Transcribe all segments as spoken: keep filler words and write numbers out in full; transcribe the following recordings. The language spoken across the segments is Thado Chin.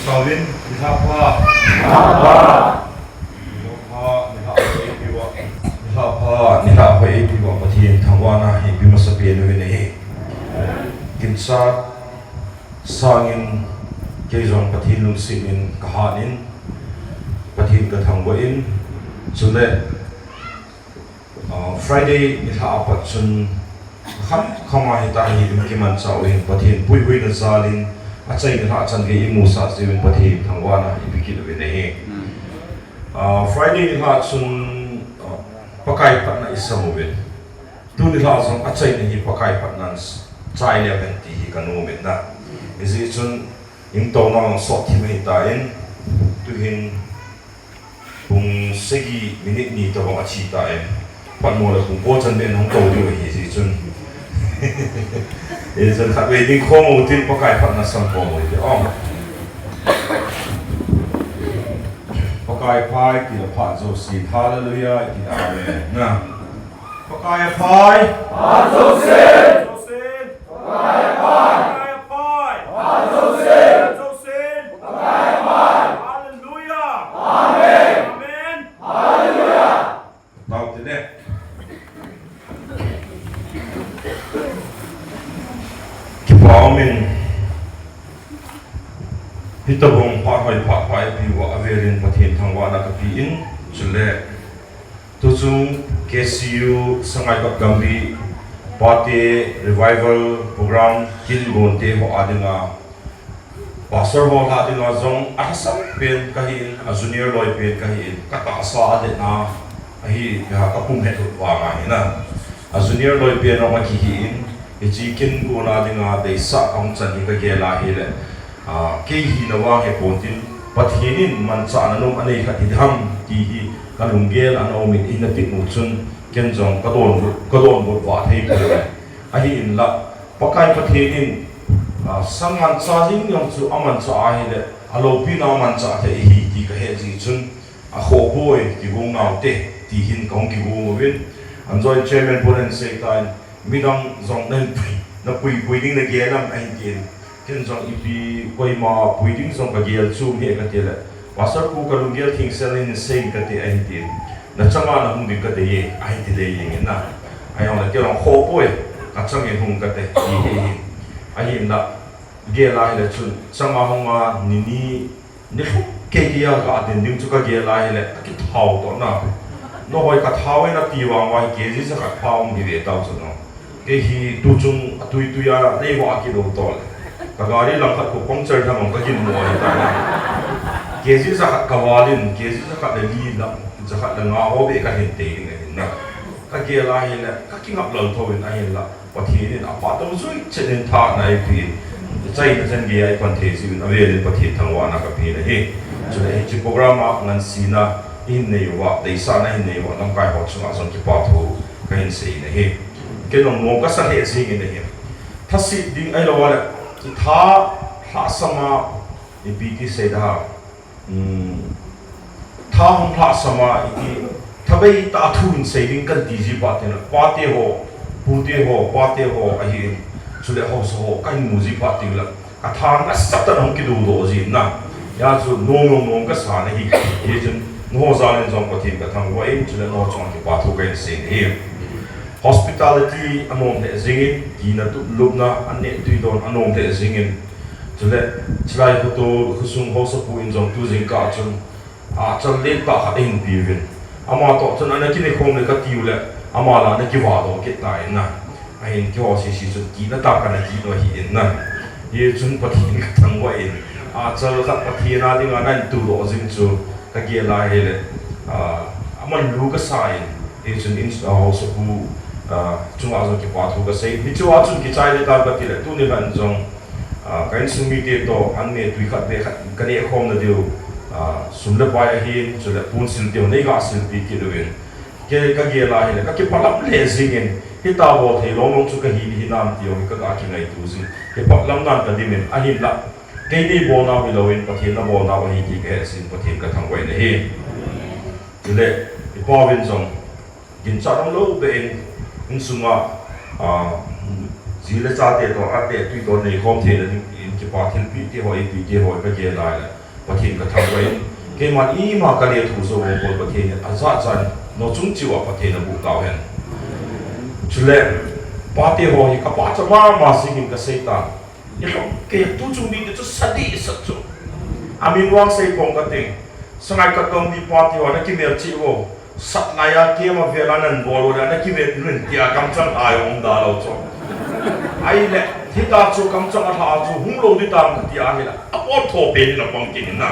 Chauvin, nilhah pha. Nilhah pha, nilhah pha, nilhah pha, nilhah pha, eipiuva Pathen thangvahna eipe masapen uvin ahi. Ginchat sangin kei jong Pathen lungsetin kahanin, Pathen kathangvah in, chule Ah, Friday nilhah apat chun khamkhama hitahi in kimanchah uvin Pathen puihuina jalin achaina lhah chan gei imusah jiuvin Pathen thangvahna ipe kit uvin ahi. Ah, Friday nilhah chun, ah, Pakai phatna isam uvin. Tuni nilhah jong achaina hi Pakai phatnan chai leu hen ti hi kanom in ahi. Hijeh chun ingtouna jong sot thim ahitan, tuhin pung sagi minute ni tobang achi tan. Phatmo le pung ko chan beh in hung tou diu ahi jeh chun. Hijeh chun khatvei ding khom utin Pakai phatna sam khom u hite. Pakai phai, tile phat jousen. Hallelujah, tile amen. Pakai phai. Phat jousen. Hallelujah. Amen. Amen. Hallelujah. Tao tile. Kipa umin. Hitobang phat hoi phat pha eipiuva avelin Pathen thangvahna kapen, chule Tuchung K C U Sangaikot Gambih Pate Revival Program kin gonte ho adinga, Pastor ho lhah dinga jong alhasam pen kahin, ajunior loi pen kahin, katahsa adetna ahi, kapum het ut vang ahi na. Ajunior loi pen jong akihin, hiche kin gonna dinga deisah kahung chan hi kagel a hile, ah, kei hina vang hipon tin, Pathen in manchahna nom anei khat hiding ham ti hi kalunggel ana umin, ina tinu chun ken jong kadonbut, kadonbut vah thei poi. Ahinla, Pakai Pathen in, ah, sangin cha jing jong chu amanchah ahile, aloupina amanchah thei ahi ti kahet jeh chun, akhoh poi, kigong naute, ti hin kahung kigong uvin, an joint chairman pon ahin seitan, midang jong nahin pui, napui pui ding nagel am ahin tin. Ken jong ipi koima pui ding jong kagel chu he katile, Pastor pu kalunggel thengsel in seiyin kati ahin tin. Nachanga nahung ding kati e, ahin ti lei jengin na. Ahijongle ken jong khoh poi, kachangin hung kati, ti hi hin. Ahinla, gel a hile chun, changa hunga, ni ni, Ni lhum kei kei a ka atin ding chu kagel a hile, akithao toh na. Nahoi kathao e nati vang uva hi K G jakhat pha um hi ve tao chu no. Kei hi tuchung atui tui a neiho a kilou toh le. Kagari langkhat khu puncture tham ang kaginmo ahitai. K G jakhat kavalin, K G jakhat le li lang, jakhat le nga ho beh kalhin tei ding ahin na. Kagel a hile, kakingap lal thou in ahinla. Pathen in aphat dong jui chet in thahna eipe in, ichaina chan gei a ipan thei jiuvin avelin Pathen thangvahna kapen ahi. Chule hiche program a ngansena ihin nei uva, deisahna ihin nei uva, lamkai ho chunga jong kipa thu kahin sei in ahi. Ken jong nom kasa lheh jengin ahi. Thaset ding ahilou le, itha lhahsam a, ipi ti sei da ha. Hmm. Tha hung lhahsam a iti, thabei tah a thu in sei ding kan ti ji phat teng le, pate ho, pute ho, pate ho ahin, chule haosa ho kahin mu ji phat teng le, katha nasatah in hung kidudoh jin na. Hijeh chun nom nom nom kasa na hi, hichun nangho jal in jong Pathen kathangvah in, chule nangho chunga kipa thu kahin sei in ahi. Hospitality anom lheh jengin, tina tup lupna, an neh tui don anom lheh jengin, Chule, chulai khutu, khosung haosapu in jong tu jingkah chun, achal lentah khat ahin peuvin. Ama toh chun ana kine khom le katiu le, ama la ana kivahdoh kit tan na. Ahin kihou sese chun, kina tah kana kinu ahi in na. Hichun Pathen kathangvah in, achal khat Pathen a dinga nahin tudoh jing chu, kagel a hile, ah, amanlu kasa in, hichun in, ah, haosapu, ah, chunga jong kipa thu kasei. Hichea chun kichai le tan kati le, tuni lhan jong, Ah, ka insung mite toh, an neh tui khat beh khat, ka neh khom na diu, ah, sum le pai ahin, chule pon sil diu, nei ga silpi kit uvin. Kei kagel a hile, kakipah lam lheh jengin, hitia bol thei lom lom chu kahi hinam ti jong hi kaga kingaito jin. Kipah lam nan kadim in, ahinla, kei nei bolnau hilou in, Pathen na bolnau ahi ti kahet jin, Pathen kathangvah in ahi. Chule, ipa uvin jong, Ginchat umlou beh in, insunga, ah, ji le chate toh, an neh tui toh nei khom theina ding in ki, Pa thilpeh te ho, eipeh te ho, kagel lai le, Pathen kathangvah in, keiman ima kale thu jou ho, Pathen in ajat jat in, nachung cheh uva Pathen aboh tauhen. Chule, pate ho hi kapa cha mama jingin kasei tan. Ilhom kei tuchung ni chu sa dehset chu. Amin vang sei pong kate. Sangai Katong mi pate ho, nakimel cheh uvo. Sat laiya kei ma vela nanbol uvo, nakivel uvin tia kamchang a jong umda lou chu. Ahile, hita chu kamchang alha chu hung lou ding tam kati ahile, apot tho pen in apang kit in na.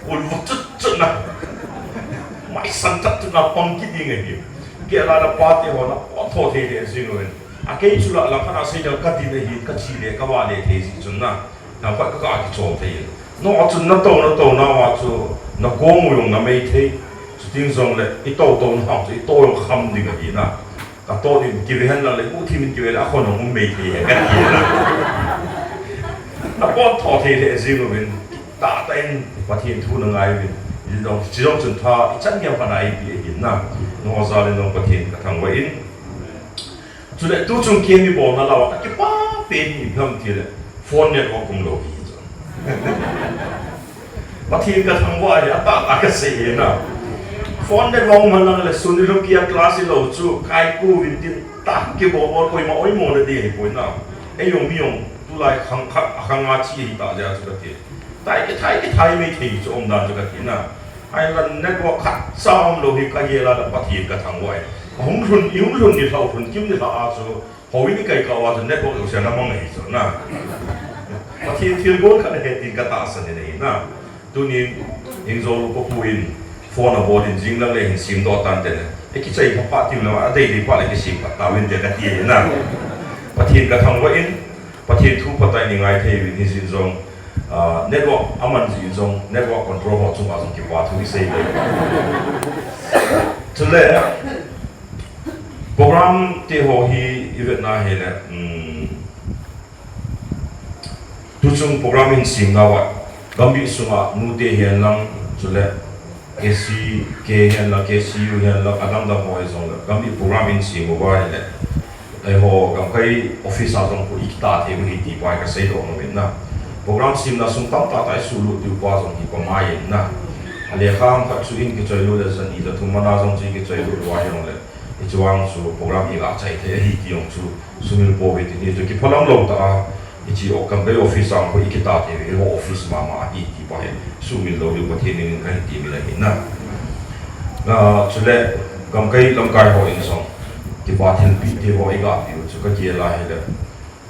Ulva chut chut na. Maisan chat chut na pang kit ding ahi. Kei la na pate ho na pot tho thei thei jing uvin. Akei chu la la kana sei ding kati nahi, kache le kavale thei ji chun na. Nangkhat ka, ka kichol thei in. Nangho chun natou, natou nauva chu, nagong u jong namei thei. Chuti jongle, itou tou nauva chu, itou jong kham ding ahi na. Katou ding kive hen lang le, hu thim in kive le, akhon jong um mei thei, kati na. Napot tho thei thei jing uvin, tahtah in, Pathen thu nangai uvin. Chujong, chujong chun tha, ichan gei khat na eipeh ahi na. Nangho jal in jong Pathen kathangvah in. Chule tuchung kei mi bolna lou a, kakipa pen hi ipi ham tile, phone network umlou hi chu. Pathen kathangvah ahi, atahtah kasei ahi na. Phone network um hen lang le, Suni Lukia class ilou chu, kaiku vin tin, tah kibol bol koima oimo na ding ahipoi na. Ei jong mi jong, tulai khang khat, akhang a che ahitah jeh a chu kati. Tah kithai, kithai mei thei chu umdan chu kati na. Ahile network khatcha umlou hi kagel a le Pathen kathangvah e. Ahung lhun, ihung lhun nilhah, lhun kim nilhah a chu, houin ikai kah uva chu network jouse ana mang ahi chu na. Pathen thilgon khat ahi tin katahsan in ahi na. Tunin, Hingzou pa pu in phone abol in jing lang le hin semdoh tante na. Ikichai pha pha tin lang, adei dei pha le kisem pha tauvin te kati ahi na. Pathen kathangvah in, Pathen thu phatah in ingai thei uvin hijeh in jong, ah, network aman jeh in jong, network control ho chunga jong kipa thu isei le. Chule, program te ho hi ivet na hile, um, tuchung program in sem nauva, gamgi sunga nute hihen lang, chule, K C K hihen lang, K C U hihen lang, adang dang ho hijongle, gamgi program in sem uva hile. Eiho gamkai office a jong khu ikitah thei u ahi ti pa hi kaseidoh nom in na. Program semna sung tamtah tah isuhlut diu pa jong hi pamai in na. Alekha ham khat chu in kichoilut le jani le thum mana jong chu ikichoilut uva hijongle. Hiche vang chu program iga chai thei ahi ti jong chu sumil pouve ti hi chu kiphalam lou tah a. Hiche o, gamkai office a khu ikitah thei u, eiho office mama ahi ti pa hi sumil lou diu Pathen in kahin temin ahi na. Ah, chule gamkai lamkai ho in jong kipa thilpeh te ho iga peh u chu kagel a hile,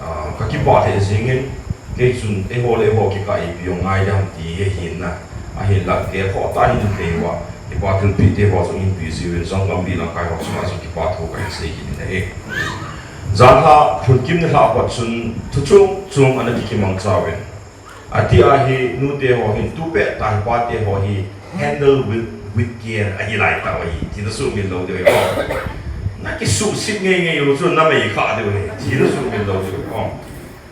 ah, kakipah lheh jeng in, kei chun eiho le eiho kikah ipi jong ngai ding ham ti hi ahi na. Ahinla gel khoh tah in hin peh uva, kipa thilpeh te ho jong hin peh jiuvin, jong gamgi lamkai ho chunga jong kipa thu kahin sei kit in ahi. Janhi lhun kim nilhah pat chun thu chom chom ana kikimangcha uvin. Ati ahi, nute ho hin tupet tah hi pate ho hi handle with, with care ahi lai tah ahi. Tina sumil lou diu ahi. Nakisuhset ngei ngei u chu namei khah diu ahi. Tina sumil lou diu ahi.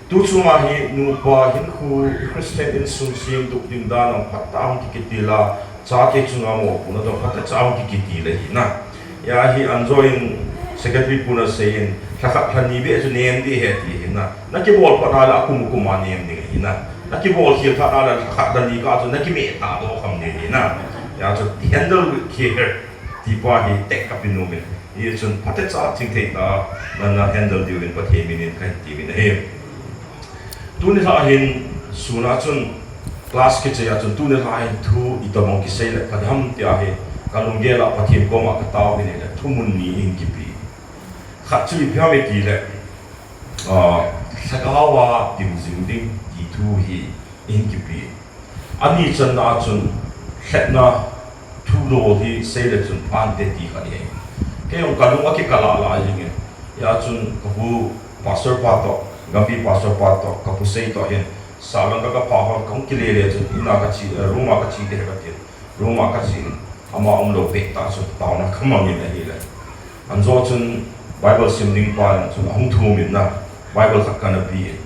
Tuchunga hi nupa hinkho Christian insung semdoh ding dan a phatah a hung kikitil a, chate chunga mopohna toh phatah a hung kikitil ahi na. Hia hi anjo in secretary pun asei in, lhakhat lhani beh chu nem ding ahi ti ahi na. Nakibol phat na le akum kum a nem ding ahi na. Nakibol khel phat na le lhakhat lhani kah chu nakimeh tadoh kham ding ahi na. Hia chu handle with care ti pa hi tek kape nom in. Hichun phatechan chingthei tah a na, na handle diuvin Pathen min in kahin temin ahi. Tuni lha hin sun a chun class kichai a chun tuni lha hin thu itobang kisei le pha ding ham tia hi kalunggel a Pathen koma katao hin le thumun ni hin kipe. Khat chu ipi ham itile, ah, lhagao a dim jing ding ti thu hi hin kipe. Ani channa a chun lhepna thu lou hi sei le chun phante ti khat ahi. Kei jong kalung akikal a la jing e. Hia chun kapu pastor pa toh, Gambih pastor pa toh, kapu sei toh hin, sahlang ka, kapha hon, kahung kile le chun, in a kache, eh, room a kache ding ahi katin, room a kache in, ama umlou pet tah chun, taona kamang in ahile. Anjo chun Bible sim ding pa in chun ahung thum in na, Bible khat kana pe in.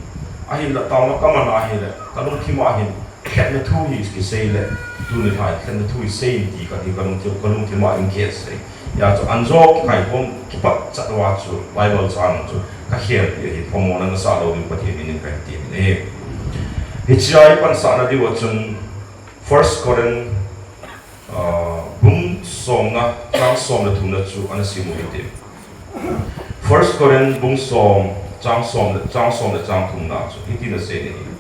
Ahinla taona kaman ahile, kalungthim a hin, lhepna thu hi kisei le, tuni lha hin, lhepna thu hi sei in ti kati kalungthim, kalungthim a hin kisei. Hia chu anjo kikhaikhom kipat chat uva chu Bible chang chu kakhelpi ahi, phamona nasah lou ding Pathen min in kahin temin ahi. Hichea i pansahna diuva chun First Corinth, ah, bung somna, chang somna thumna chu ana simu hite. First Corinth bung som, chang som le, chang som le chang thumna chu hitin asei ahi.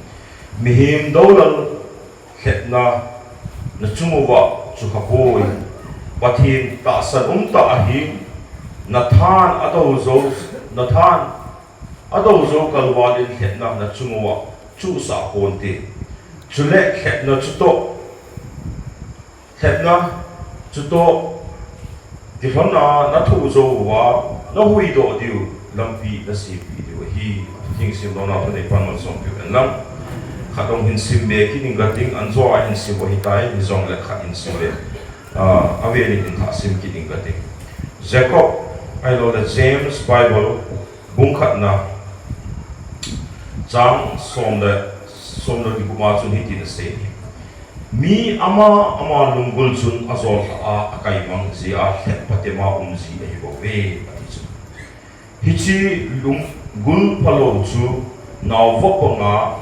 Mihem doulal lhepna nachung uva chukha poi. Pathen tahsan umtah ahi, nathan adou jou, nathan adou jou kalval in lhepna nachung uva chuhsah ponte. Chule lhepna chutoh, lhepna chutoh kilhonna nathoh jou uva nahuhdoh diu lampi nasempeh diu ahi. Thingsim lona thunei pan malsom piu hen lang. Khat dong hin simbe kit inge kating, anjoa hin sim u ahitai, hijongle khat hin simbe, ah, avel in hin thah sim kit inge kating. Jacob, ahiloule James Bible, bung khatna, chang som le, som le ni gup a chun hitin asei. Mi ama ama lunggul chun ajol lhah a, akaimang jeh a lhep patema um ji ahibouve, ati chu. Hiche lunggul phalou chu naovop banga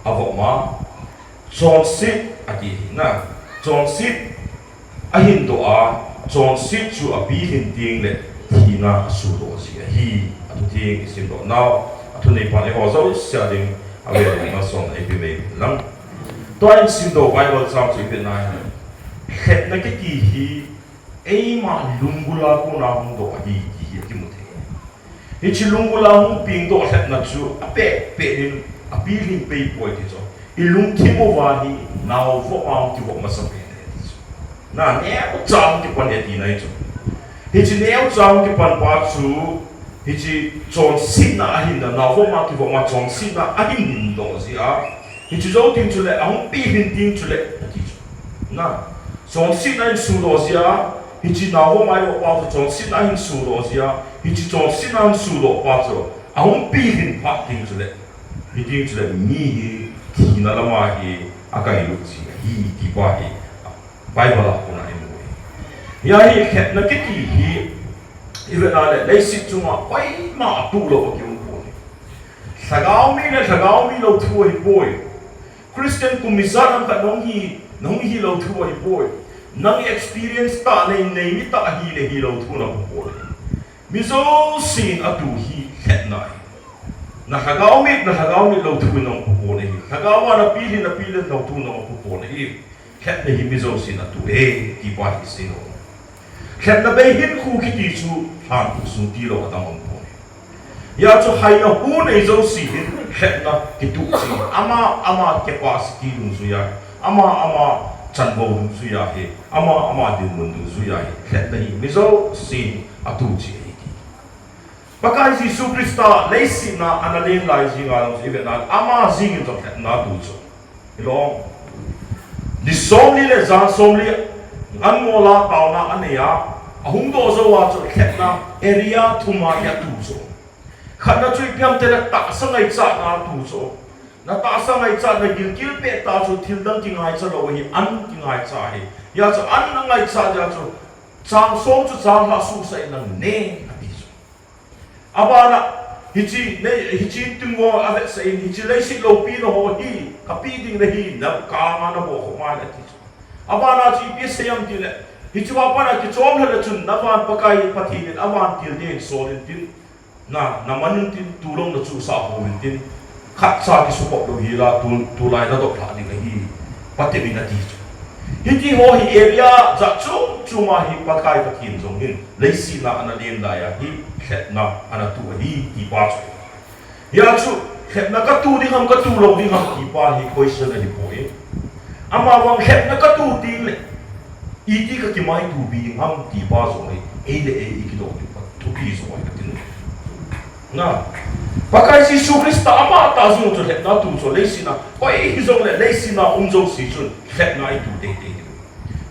avop a, chonset ati hi na, chonset ahin doh a, chonset chu apilhin tengle thina asuhdoh ji ahi. Athu theng isimdoh nau, athunei pan eiho jouse a ding avel in malsom eipe mai lang. Tua isimdoh Bible chang chu ivet na hi, lhepna kiti hi eima lunggul a kona hung doh ahi ti hi akimu thei. Hiche lunggul a hung pengdoh lhepna chu apeh peh in apilhin pei poi ti chu. Ilungthim uva hi naovop a hung kivop masapen ahi ti chu. Na, neocha hung kipan ahi tina ahi chu. Hiche neocha hung kipan pa chu, hiche chonsetna ahin, naovop a kivop a chonsetna ahin doh jeh a, hiche jou teng chule ahung pilhin teng chule ati chu. Na, chonsetna ahin suhdoh jeh a, hiche naovop a ivop pa chu chonsetna ahin suhdoh jeh a, hiche chonsetna ahin suhdoh pa chu ahung pilhin phat teng chule, hiteng chule mi hi thina lama hi akailut ji ahi ti pa hi Bible a kona imu ahi. Hia hi lhepna kiti hi ivet na le leiset chunga koima atoh lou akium poi. Lhagao mi le lhagao mi lou thu ahipoi. Christian kum ijat ham khat nahung hi, nahung hilou thu ahipoi. Nang experience tah nei, nei mi tah hile hilou thu namu poi. Mi jousen atoh hi lhepna ahi. Na lhagao mit, na lhagao mit lou thu namu poi ahi. Lhagao a napilhin, napilhin lou thu namu poi ahi. Lhepna hi mi jousen atoh e, ti pa hi isei nom. Lhepna bei hinkho kiti chu lhan sung tilou adang um poi. Hia chu haina hu nei jouse hin lhepna kituh ji. Ama, ama capacity dungjuia hi, ama, ama chanvo dungjuia hi, ama, ama dinmun dungjuia hi lhepna hi mi jousen atoh ji ahi ti. Pakai Jesu Christa leiset a ana len lai jing a jong chu ivet na, ama jeng in jong lhepna atoh chu. Hilou. Ni somli le jan somli anngol a taona anei a, ahung doh jou a chu lhepna area thum a hi atoh chu. Khatna chu ipi ham itile tahsa ngaichatna atoh chu. Na tahsa ngaichat, na gilkel pet tah chu thil dang kingaicha lou ahi, an kingaicha ahi. Hia chu an angaichat jeh a chu chang som chu changlhah suhsah in nang ne ati chu. Abana, hiche, nei, hiche tingvang avetsah in, hiche leiset loupina ho hi, kapeh ding nahi, na kanga naboh khom a ati chu. Abana chu ipi asei ham itile, hichea pat a kichom lheh le chun, navan Pakai Pathen in avantil ding in sol intin, na, naman intin, tulou nachuhsah hou intin, khatcha kisukop lou hila, tu, tulai nadop lhah ding ahi, Pathen in ati chu. Hiti ho hi area jat chom chom a hi Pakai Pathen jong hin leiset a ana len lai a hi lhepna ana toh ahi ti pa chu. Hia chu lhepna katoh ding ham, katoh lou ding ham ti pa hi question ahipoi. Amavang lhepna katoh tengle iti kakimaitopi ding ham ti pa jong hi, ei le ei ikidoh ding pa thupi jong ahi kati nom. Na, Pakai Jesu Christa amatah jong chu lhepna atoh chu leiset a koi hijongle leiset a um jouse chun lhepna itoh teitei ding.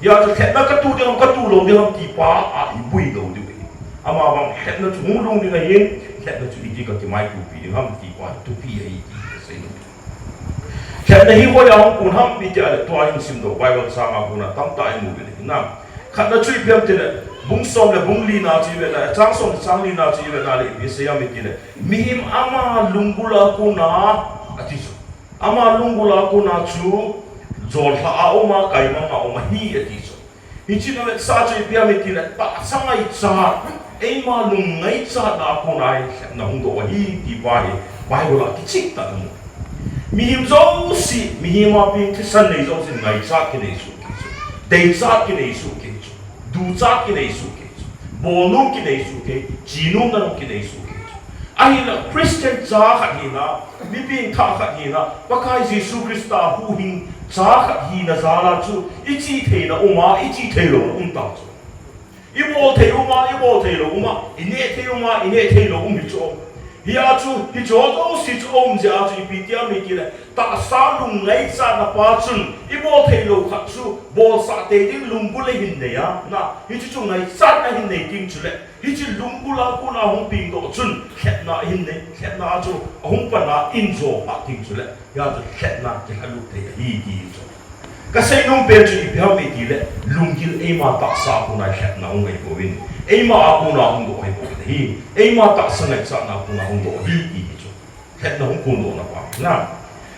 Hia chu lhepna katoh ding ham, katoh lou ding ham ti pa a ipuidoh diu ahi. Amavang lhepna chu hung lhung ding ahin, lhepna chu iti kakimaitopi ding ham ti pa thupi ahi ti asei nom. Lhepna hi hoiya hung kon ham itia le tua hin simdoh Bible chang a kona tamtah imu uvin ahi na. Khatna chu ipi ham itile, bung som le bung lina chu ivet na, chang som le chang lina chu ivet na le ipi asei ham itile, mihem ama lunggul a kona ati chu. Ama lunggul a kona chu, jolha a um a, kaimang a um ahi, ati chu. Hiche na vetsah chu ipi ham itile, tahsa ngaichat, eima lung ngaichatna a kona hi lhepna hung doh ahi, ti pa hi, Bible a kicheh tah in amu. Mihem jouse, mihem a peng thisan nei jouse, ngaichat kinei soh kei chu. Deichat kinei soh kei chu. Duchat kinei soh kei chu. Bolnom kinei soh kei, chenomna jong kinei soh kei chu. Ahinla Christian cha khat hina, mi pengthah khat hina, Pakai Jesu Christa huhhing cha khat hina jal a chu, iche theina um a, iche theilouna um tah chu. Ibol thei um a, ibol theilou um a, ineh thei um a, ineh theilou um hi chu. Hia chu, hiche jouse chu um jeh a chu ipi ti ham itile, tahsa lung ngaichatna pa chun, ibol theilou khat chu, bolsah tei ding lunggul ahin nei a, na, hiche chu ngaichatna ahin nei ding chule, hiche lunggul a kona hung peng doh chun, lhepna ahin nei, lhepna a chu, ahung pan a in jo phat ding chule, hia chu lhepna kilhalut thei ahi ti chu. Kasei nom pen chu ipi ham itile, lunggil eima tahsa a kona lhepna hung ahi bou in, eima a kona hung doh ahi bou ahi, eima tahsa ngaichatna a kona hung doh ahi ti chu. Lhepna hung kondohna pa. Na.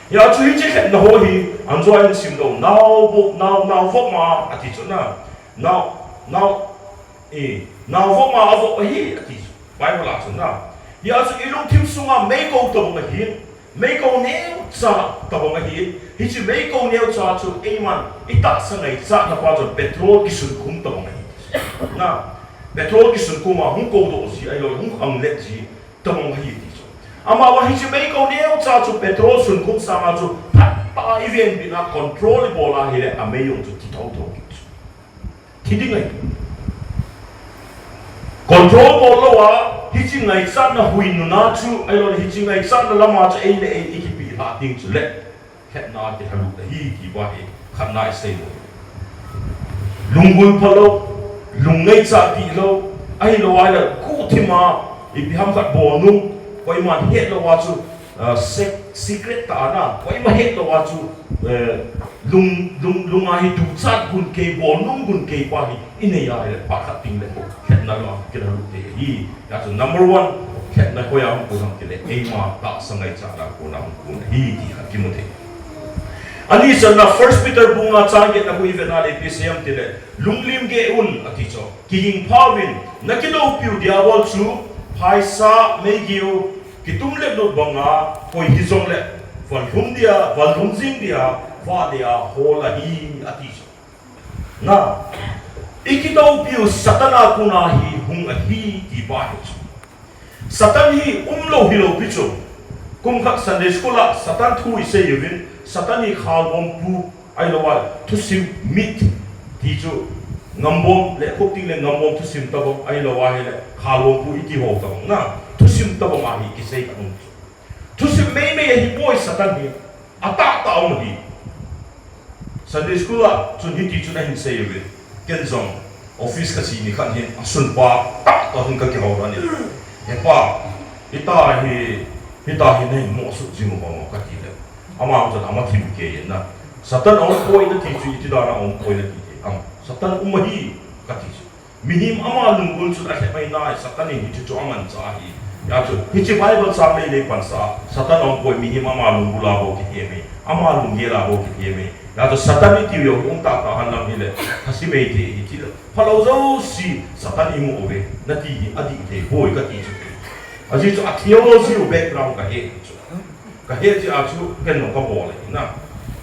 Hia chu hiche lhepna ho hi, anjo in simdoh, nao vop, nao, nao vop ma, ati chu na. Nao, nao, eh, nao vop ma, avop ahi, ati chu. Bible a chu na. Hia chu ilungthim sunga meikou tobang ahi. Meikou neocha tobang ahi. Hiche meikou neocha chu eiman itahsa ngaichatna pa chun petrol kisunkhum tobang ahi. Na, petrol kisunkhum a hung koudoh ji ahilou, hung khanglet ji tobang ahi ti chu. Amavang hiche meikou neocha chu petrol sunkhum sanga chu phat a ivenbit a control ibol a ahile amei jong chu thi thotho kit chu. Thi ding ahi. Control bol lou a, hiche ngaichatna hui nuna chu, ahilou le hiche ngaichatna lama chu ei le ei ikipi lhah ding chule, lhepna kilhalut ahi ti pa hi, khatna isei lou. Lunggul phalou, lung ngaichat dihlou, ahilou ahile, guhthim a, ipi ham khat bol nung, koiman hetlou a chu, ah, sec-, secret tah a na, koima hetlou a chu, eh, lung, lung, lung a hi duchat gun kei, bolnom gun kei pa hi, inei a ahile phat khat teng le, lhepna lama kilhalut thei ahi. Hia chu number one, lhepna hoiya hung kon ham itile, eima tahsa ngaichatna a kona hung kon ahi ti khat kimu thei. Ani channa First Peter bung nga chang getna khu ivet a le ipi asei ham itile, lunglim geh un ati chu. Kiging phauvin, nakidoupiu Diabol chu, phaisa, meigeu, kitum le lut banga, koi hijongle, vallhum dia, vallhum jing dia, vale a hol ahi, ati chu. Na, ikidoupiu Satan a kona hi hung ahi ti pa hi chu. Satan hi umlou hilou pi chu. Kum khat Sunday school a Satan thu isei uvin, Satan hi khalvompu, ahilou a thusim mit ti chu, ngambom le khopting le ngambom thusim tobang, ahilou ahile khalvompu iti ho tobang na, thusim tobang ahi kisei tobang chu. Thusim meimei ahi poi Satan hi, atahtah um ahi. Sunday school a chun hiti chun ahin sei uve. Ken jong office kache nikhat hin asunpa tahtah hin kakihou lhon in, "He pa, hita hi, hita hi nahin mohsut jing u ham o?" kati le, ama chun ama thim kei in na, "Satan aum poi nati chu iti dan a aum poi nati ham? Satan um ahi," kati chu. Mihem ama lunggul chun alhep ahi nai, Satan in hichu chu amanchah ahi. Hia chu, hiche Bible chang lei lei pansah a, Satan aum poi, mihem ama lunggul a bou kithem e, ama lunggel a bou kithem e. Hia chu Satan itiu jong hi um tahtah henlang hile, thase mei thei ahi tile. Phalou jouse Satan imu uve, nati hi adih thei poi kati chu. Ajeh chu a theology u background kahe chu. Kahe jeh a chu ken jong kabol ahi na.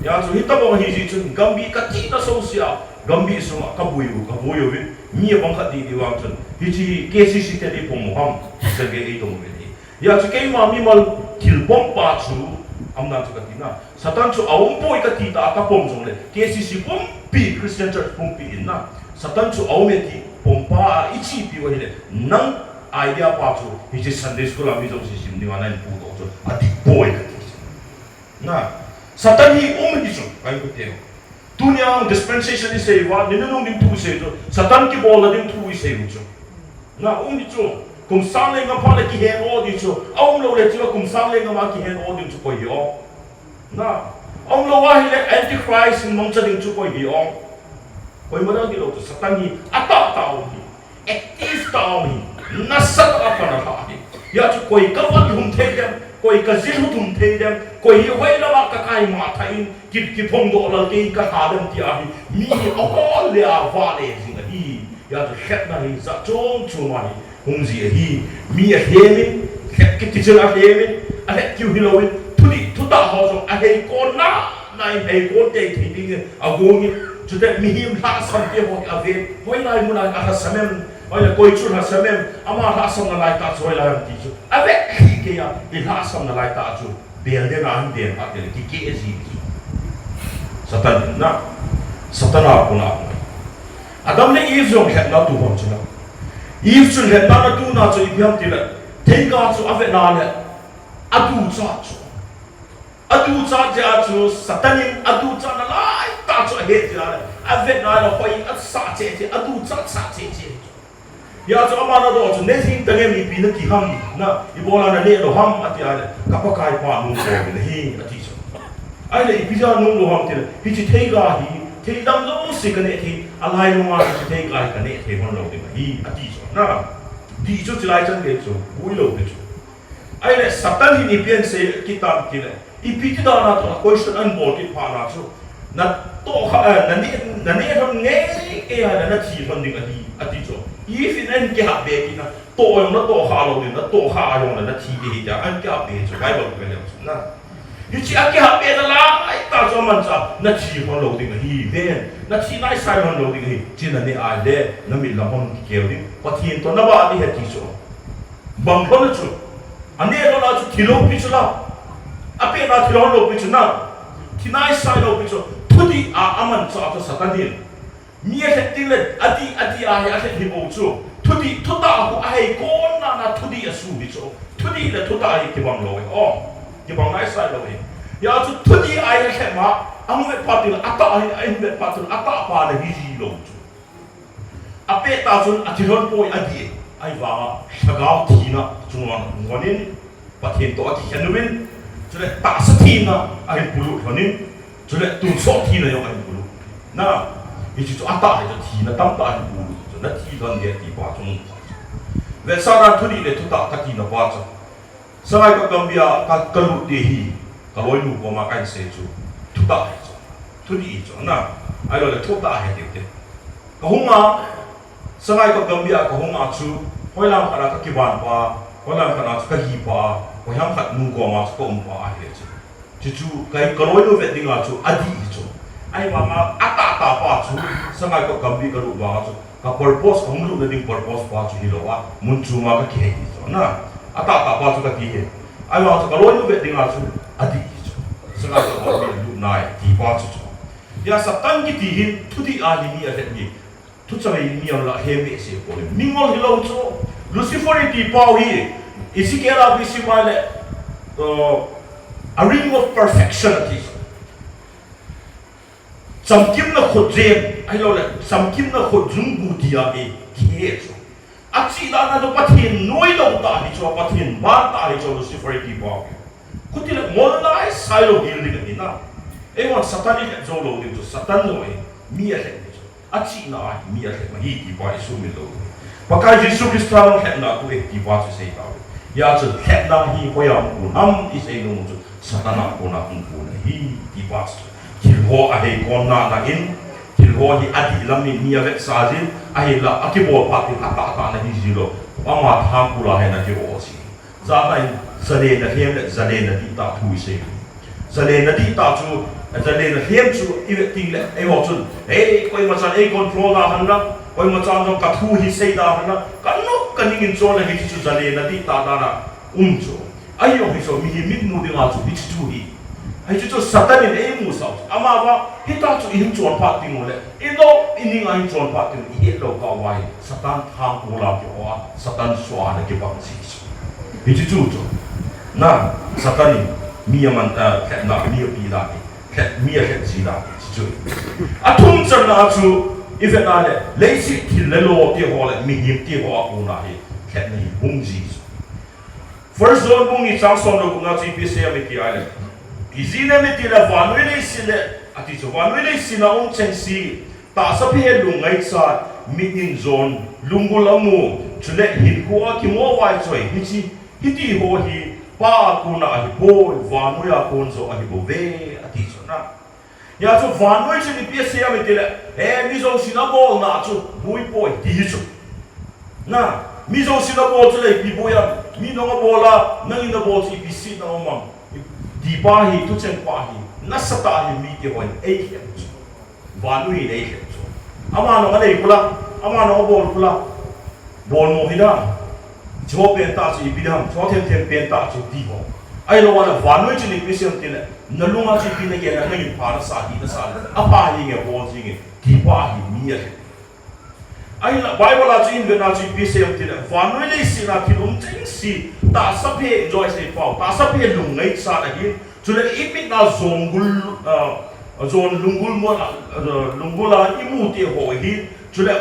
Hia chu hitobang ahi jeh chun gambih kati nasosia, gambih sunga kaboi u, kaboi uvin, mi abang khat didi vang chun, hiche hi K C C te dipom u ham, senge eidong uvin ahi. Hia chu keima mimal thilpompa chu, aumdan chu kati na. Satan chu aum poi kati tah a kapom jongle, K C C pumpi, Christian Church pumpi in na, Satan chu aum e ti pompa a ichepiu ahile, nang idea pa chu, hiche Sunday school a mi jouse sim dinga nahin pudoh chu, adih poi kati. Na, Satan hi um ahi chu, ka inkote ho. Tunia dispensation isei uva, ni nunung ding thu isei chu, Satan kibolna ding thu isei u chu. Na, um ahi chu, kum sang le nga phat le kihen o ding chu, aumlou le chun kum sang le nga ma kihen o ding chu koi hi o. Na, aumlou ahile Antichrist in mangcha ding chu koi hi o. Koima dang hilou chu, Satan hi atahtah um ahi. Active tah a um ahi, nasatah a pan alhah ahi. Hia chu koi kavallhum thei dem, Koi ka jil hutum thei dem, koi hi hoilam a ka kai ma tha in, ki, kiphongdoh lal kei ka tha dem ti ahi, mi hi ahol le avale jing ahi. Hijeh chun lhepna hi jat chom chom ahi, hung ji ahi. Mi ahem in, lhep kiti chun ahem in, alhep kiu hilou in, thudih, thutah ho jong ahei kon na, na in hei kon tei thei ding in, agong in, chuteng mihem lhasam te ho hi aven, hoilai mun a alhasam em, hoilai koi chu lhasam em, ama lhasam nalai tah chu hoilai em ti chu. Avet lhih kei a, i lhasam nalai tah chu, bel den a hin den phat teng le, kikeh ji chu. Satan na, Satan a kona. Adam le Eve jong lhepna tu hon chu na. Eve chun lhepna na tu na chu ipi ham ti le, theiga chu avet na le, aducha chu. Aducha jeh a chu, Satan in aducha nalai tah chu ahet jeh a le, avet na le, hoi asah cheh cheh, aducha sah cheh cheh. Hijeh chun ama nadoh chu, ne jing tange, ipi nati ham, na, ibola naneh lou ham, ati a le, ka Pakaipa nung lou ding ahi, ati chu. Ahile, ipi jeh a nung lou ham ti le, hiche theiga hi, thei dang jouse kaneh thei, alailunga hiche theiga hi kaneh thei lhon lou ding ahi, ati chu. Na, ti chu chilai chan gei chu, boi lou ti chu. Ahile, Satan hin ipi asei kit tam ti le, ipi ti dan a tu, question ahin bol kit phat na chu, natoh kha, eh, naneh, naneh lhon ngei ngei a le nathi lhon ding ahi, ati chu. Eve in ahin kihah be kit na, toh jong natoh kha lou ding, natoh kha a jong le nathi ding ahi tia, ahin kihah be chu, Bible chu ve leu chu na. Hiche akihah be nalai tah chu amanchah, nathi lhon lou ding ahi, ven, nathi naisai lhon lou ding ahi, hiche naneh a le, namit lam hon kikeu ding, Pathen toh nabah ding ahi ti chu. Bang lhon chu. Aneh lhon a chu thi lou pi chu la. Apehna thi lhon lou pi chu na. Thi naisai lou pi chu. Thudih a amanchah chu Satan hin. Mi alhep teng le adih, adih a hi alhep hi bou chu. Thudih, thutah hu ahei kon na na thudih asu hi chu. Thudih le thutah hi kibang lou hi. O. Kibang naisai lou hi. Hijeh chun thudih a hi alhep ma. Ahung vet phat teng le atah hi, ahin vet phat teng le atahpa le hi ji lou chu. Apeh tah chun athi lhon poi adih. Ahivanga lhagao thina chunga hung lhon in, Pathen toh akikhen uvin, chule tahsa thina ahin polut lhon in, chule tonsot thina jong ahin polut. Na, hiche chu atah hi chu thina tamtah ahin polut chu, nathi lhon ding ti pa chu. Vetsahnan thudih le thutah kati na pa chu. Sangaikot Gambih a ka, kalut ding hi, kaloinu koma kahin sei chu, thutah hi chu, thudih hi chu, na, ahilou le thutah hi tiu te. Kahung a, Sangaikot Gambih a kahung a chu, hoilam khat a kakiban pa, hoilam khat a chu kahi pa, hoilam khat nu koma chu kaum pa ahi chu. Chuchu, ka, kaloinu vet ding a chu, adih hi chu. Ahivanga, atahtah pa chu, Sangaikot Gambih kalut vang a chu, ka purpose, kahung lutna ding purpose pa chu hilou a, mun chunga kakihei hi chu. Na, atahtah pa chu kati hi. Ahivang chu kaloinu vet ding a chu, adih hi chu. Sangaikot Gambih lutna e, ti pa chu chu. Hia Satan kiti hin, thudih a hi mi alhep hi. Thuchang in mi aum la, hembe se poi. Mingol hilou chu. Lucifer iti pau hi. Ezekiel a kisim a le, uh, a ring of perfection ati. Chamkimna khutjem, ahilou le, chamkimna khutjung bu ti a hi, kihe chu. Achih dan a chu Pathen noilou tah hi chu, Pathen ban tah hi chu, Lucifer iti pau hi. Khuti le ngol naisai lou hel ding ahi na. Eihon Satan i lhep jou lou ding chu, Satan lou ahi, mi alhep hi chu. Achihna a hi mi alhep ahi ti pa i sumil lou. Pakai Jesu Christa lhepna khu e ti pa chu sei tauve. Hia chu lhepna hi hoiya hung kon ham i sei nom chu Satan a kona hung kon ahi ti pa chu. Thil ho ahei kon na na in, thil ho hi adih lam in mi avetsah jin, ahinla akibol phat in atahtah na hi ji lou. Ama thangkul a hi na kiho ji. Jana in, jale na lhem le, jale na dihtah thu i sei. Jale na dihtah chu, jale na lhem chu i vet teng le, eiho chun, "Hei, koima chan ei control da hen lang, koima chan jong ka thu hi sei da hen lang, ka nop ka ning in chon le," hichu jale na dihtah dan a um chu. Ahi jong hi chu, mihem mitmu dinga chu, hichu chu hi. Hichu chu Satan in eimusah chu. Amavang, hitah chu i hin chon phat teng u le, i nop i ning a hin chon phat teng u, i het lou kah uva hi. Satan thangkul a kiho a, Satan soh a na kibang ji chu. Hichu chu chu. Na, Satan in mi aman, eh, lhepna, mi api dan hi. Lhep, mi alhep ji dan hi chu. Athum channa chu, i vet a le, leiset thil le lo te ho le, mihem te ho a kona hi, lhepna hi hung ji chu. First John bung ni chang som le gup na chu ipi asei em iti a le. Ijeh inem iti le, vannoi leiset le, ati chu, vannoi leiset a um chengse, tahsa phe lungngaichat, mit in jon, lunggul a mu, chule hinkho a kimo vaichoi, hiche, hiti ho hi Pa a kona ahipoi, vannoi a kon joh ahibouve, ati chu na. Hia chu vannoi chun ipi asei ham itile, he, mi jousen abolna chu buipoi, ti hi chu. Na, mi jousen abol chu le ipi boi ham, mi nung abol a, nangin nabol chu ipi setna um ham, tipa hi, thucheng pa hi, nasatah a hi mite hon eikhen chu. Vannoi in eikhen chu. Ama nung anei kula, ama nung abol kula. Bolmo hi dam. Chu penta chu ipi dam, chu themthem penta chu ti ho. Ahilou le vannoi chun ipi asei ham itile, nalunga chu ipi nagel a, nangin pha nasa, hi nasa le, apha hinge, bol hinge, tipa hi mi ahi. Ahile Bible a chu ihin vena chu ipi asei ham itile, vannoi leiset a thil um chengse, tahsa phe, enjoy sei pau, tahsa phe lungngaichat ahin, chule imitna jongul, ah, jon lunggul mo, ah, lunggul a imu te ho ahin, chule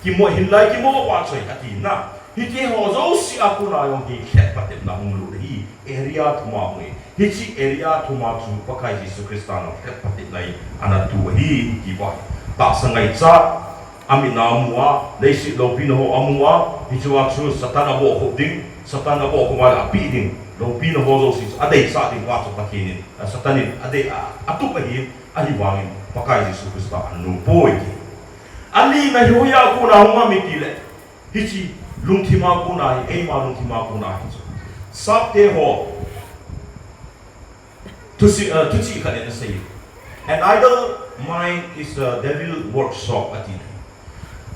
kimo hinlai kimo vachoi ati na. Hiti ho jouse a kona jong hi lhep phatepna hung lut ahi, area thum a hung hi. Hiche area thum a chu Pakai Jesu Christa in lhep phatepna hi ana tu ahi, ti pa. Tahsa ngaichat, amitna amu a, leiset loupina ho amu a, hiche a chu Satan abohkhup ding, Satan abohkhup a le apeh ding, loupina ho jouse chu adeisah ding pa chu Pathen in, a, Satan in adei a, atup ahi, ahivangin Pakai Jesu Christa anumpoi ti. Alina hi hoiya kona hung ham itile, hiche lungthim a kona hi, eima lungthim a kona hi chu. Sapte ho, thusi-, uh, thuchih khat in asei. An idle mind is a devil workshop, ati.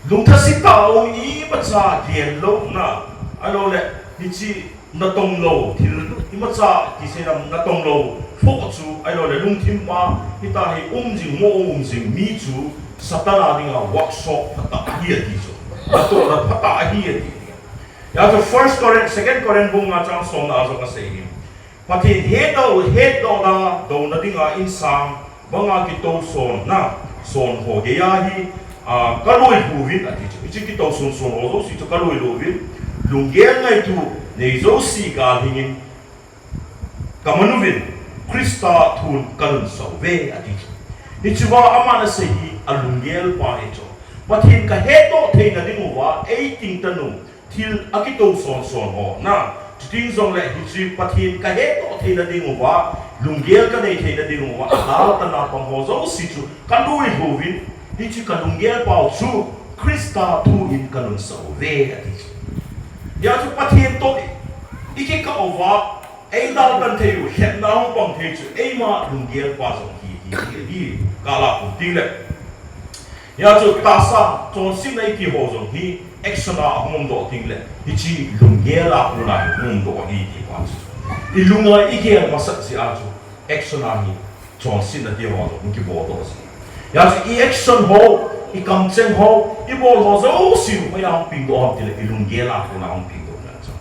Lungthase tah a um imacha gel louna, ahilou le, hiche natong lou, thil imacha ti sei dam natong lou, phoh chu, ahilou le, lungthim a, hitia hi um jing, mo um jing mi chu, Satan a dinga workshop phatah ahi ati chu. Natohna phatah ahi ati. Hia chu First Corinth, Second Corinth bung nga chang somna a jong asei hi. Pathen hetdoh, hetdohna, douna dinga insang, banga kitouson na, son ho geiya hi, a, kaloi lhuvin ati chu. Hiche kitouson son ho jouse chu kaloi lhuvin, lunggel ngaito nei jouse galhingin, kamanuvin, Christa thun kanunsah uve ati chu. Hichea aman asei hi alunggel pa hi chu. Pathen kahetdoh theina dinguva, eiting tanu, thil akitouson son ho na. Chuti jongle hiche Pathen kahetdoh theina dinguva, lunggel kanei theina dinguva, adaltanna pang ho jouse chu kaloi lhuvin, hiche kalunggel pau chu Christa thu in kanunsah uve ati chu. Hia chu Pathen toh i, ikikah uva, eidaltan thei u, lhepna hung pang thei chu, eima lunggel pa jong hi, hi, hi, hi, kala kum ting le. Hia chu tahsa, chonsetna iti ho jong hi, action a hung umdoh ting le, hiche lunggel a kona hi hung umdoh ahi ti pa chu. Ilunga igel masat jeh a chu, action a hi, chonsetna ti ho jong hung kiboldoh ji. Hia chu i action ho, ikamcheng ho, ibol ho jouse, hoiya hung pengdoh ham tile, ilunggel a kona hung pengdoh na chu.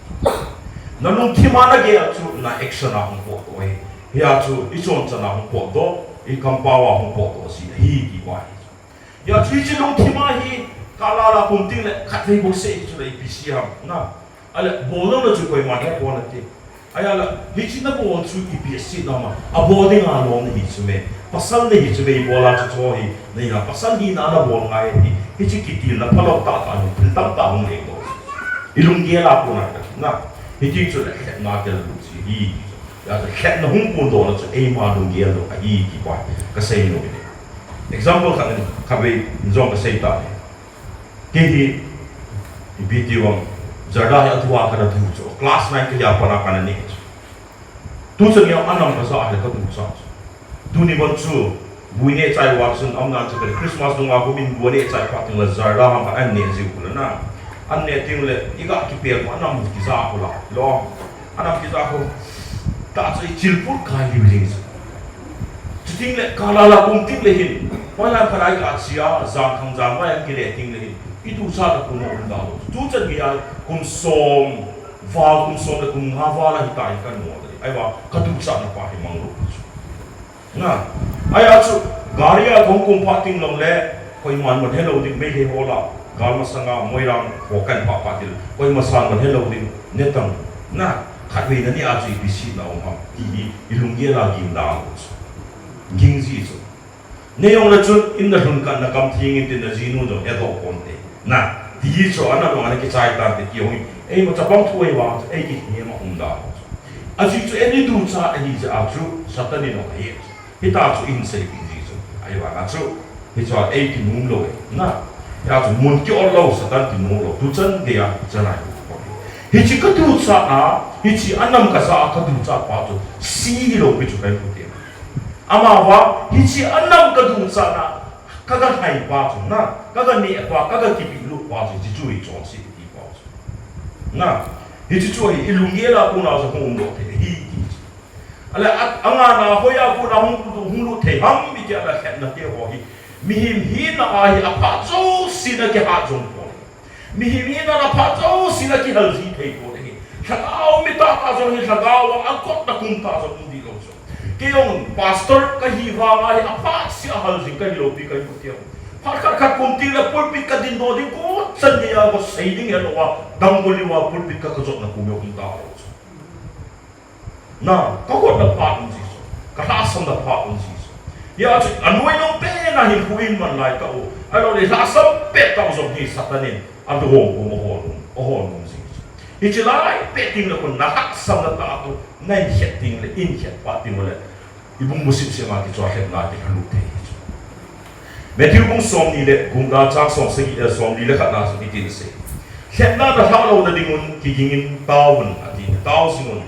Nalungthim a nagel chu, na action a hung potdoh ahi. Hia chu, ichonchan a hung potdoh, ikampao a hung potdoh ji ahi ti pa hi. Hia chu hiche lungthim a hi, kalala kum ting le, khatvei bouseh hichu le ipi sei ham, na. Ahile, bollouna chu koiman hepon ati. Ahile, hiche nabol chu ipi asetna ham, abol dinga lom nahi chu me. Pasal nahi chu me, ibol a chu chu hi, nahi a, pasal hina nabol ngai ahi. Hiche kitilna phalou tahtah hi, thil tamtah hung lengdoh. Ilunggel a kona hi, na. Hiti chule, lhepna gellut ji hi. Hia chu lhepna hung potdohna chu eima lunggel lou ahi ti pa kasei nom e. Example khat in, khatvei jong kasei tai. Kei hi, ipi ti vang, Zarda hi atua kana tu chu, class nine kahi a pat a kana neh chu. Tuchan geiya anam kaja ahile katucha chu. Tuni vang chu, bu ineh chai uva chun, aumdan chu kati Christmas dunga kum in bu aneh chai phat teng le Zarda ham khat aneh jiu kule na. Aneh teng le, iga kipel u anam kija kule. Lo. Anam kija khu, tah chu ichilput kai liu jeng chu. Chuteng le, kalala kum teng le hin, hoilang khat a iga che a, jan khang jan vai a kile teng le hin, ituchat a kum aum da lou. Tuchan geiya kum som, val kum som le kum nga val a hitia hi kanu a. Ahivang, katuchatna pa hi mang lou chu. Na, ahia chu, gari a kahung kum phat teng jongle, koiman man helou ding, Meitei ho lah, gal masanga, Moirang ho kan phat phat teng, koimasan man helou ding, netan, na, khatvei naneh a chu ipi setna um ham, ti hi, ilunggel a ging da lou chu. Ging ji chu. Nei jongle chun, in nalhun kah in nakam theng in tin najinu jong hedoh ponte. Na, ti hi chu, ana jong ana kichai tante ti jong hi, eima chapang thu ahivang chu, eikihema um da lou chu. Ajeh chu eini ducha ahi jeh a chu Satan in ahet. Hitia chu ihin seipeh ji chu. Ahivanga chu, hichu a ei kinom lou e. Na, hia chu mun ki-ol lou, Satan kinom lou. Tuchan geiya, chan a hi. Hiche kaducha a, hiche anam kaja a kaducha pa chu, si hilou pi chu kahi pute. Amavang, hiche anam kaducha na, kaga lhai pa chu na, kaga neh pa, kaga kipehlut pa chu, hiche chu hi chonse ti pa chu. Na, hiche chu hi ilunggel a kona jong hung umdoh thei ahi ti chu. Ahile a, angana hoiya kona hung, hung lut thei ham iti ahile lhepna te ho hi. Mihem hina a hi aphat jouse na kihat jong poi. Mihem hina a phat jouse na kihal ji thei poi ahi. Lhagao mi tahtah jong hi lhagao a akotna kum tah jong um dih lou chu. Kei jong pastor kahi vanga hi aphat seh a hal jing kahi lou pi kahi pute. Phat khat khat kum tile pulpit kadindoh ding, koi chan geiya kasei ding helou a, dangkoli uva pulpit ka, kajotna kum jong um talou chu. Na, kahotna phat um ji chu. Kalhahsamna phat um ji chu. Hia chu anoi nung pen a hinkho iman lai tah u. Ahilouleh lhahsam pet tah u jong hi Satan in adong u, ahol u, ahol u ji chu. Hiche lai pet tengle kon nalhahsamna tah u, nahin het tengle, ihin het phat tengle, ibung bu sipsip ma kichoh lhepna ti halut thei chu. Matthew bung somni le, bung nga chang somsagi, eh, somli le khat na chu hitin asei. Lhepna nalhah louna dingun, kigingin taovun, ati, tao jingun.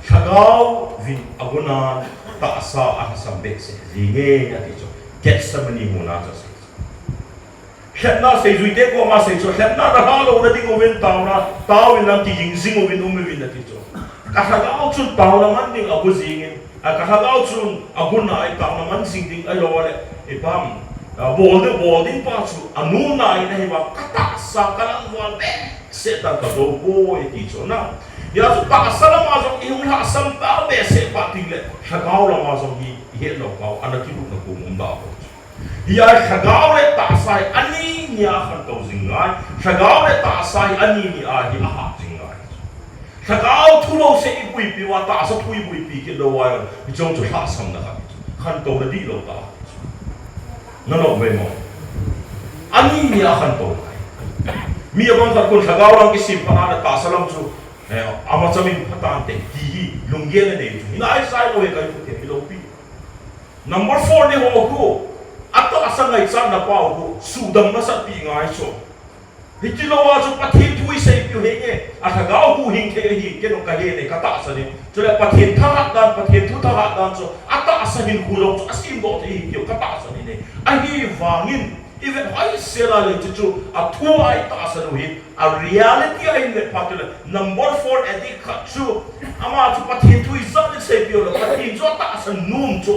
Lhagao vin agunan tahsa alhasam behseh jinge, ati chu. Gethsemane muna chu asei. Lhepna seijuite koma sei chu, lhepna nalhah louna dinguvin taona, taovin lang kiging jinguvin umuvin ati chu. Kalhagao chun taona man ding agu jingin, a, kalhagao chun agu nai, taona man jing ding ahilouleh, ipi ham, a, bol ding, bol ding pa chu anom nai in ahivang, katahsa kalangval behseh tan kajou poi ati chu na. Hia chu tahsa lama jong ihung lhahsam ta behseh phat tengle, lhagao lama jong hi ihet lou pau, ana kilutna kum um da poi chu. Hia lhagao le tahsa hi ani nia khantou jing ngai. Lhagao le tahsa hi ani nia hi ahat jing ngai. Lhagao thu bouseh iboipi uva tahsa thu iboipi kit lou uva, hiche jong chu lhahsamna khat. Khantouna dihlou tah. Nanom uve mo. Ani nia khantou ngai. Mi abang khat kon lhagao lam kisem phat a le tahsa lam chu, eh, amacha min phatante ti hi lunggel anei chu. Hinai sai lou he kahi pute, hilou pi. Number four ni ho khu, atahsa ngaichatna pa khu, sudam masat pi ngai chu. Hitilou a chu Pathen thu iseipiu henge, alhagao huhhing thei ahi, kei jong kahe ne, katahsan e. Chule Pathen thahat dan, Pathen thu thahat dan chu, atahsa hinkho jong chu asemdoh thei ahi tiu, katahsan e. Ahivangin, ivet hoisel a le chu chu, athu a itahsan u hi, a reality a ivet phat le, number four addict khat chu, ama chu Pathen thu ijat in seipiu le, Pathen chu atahsan nom chu.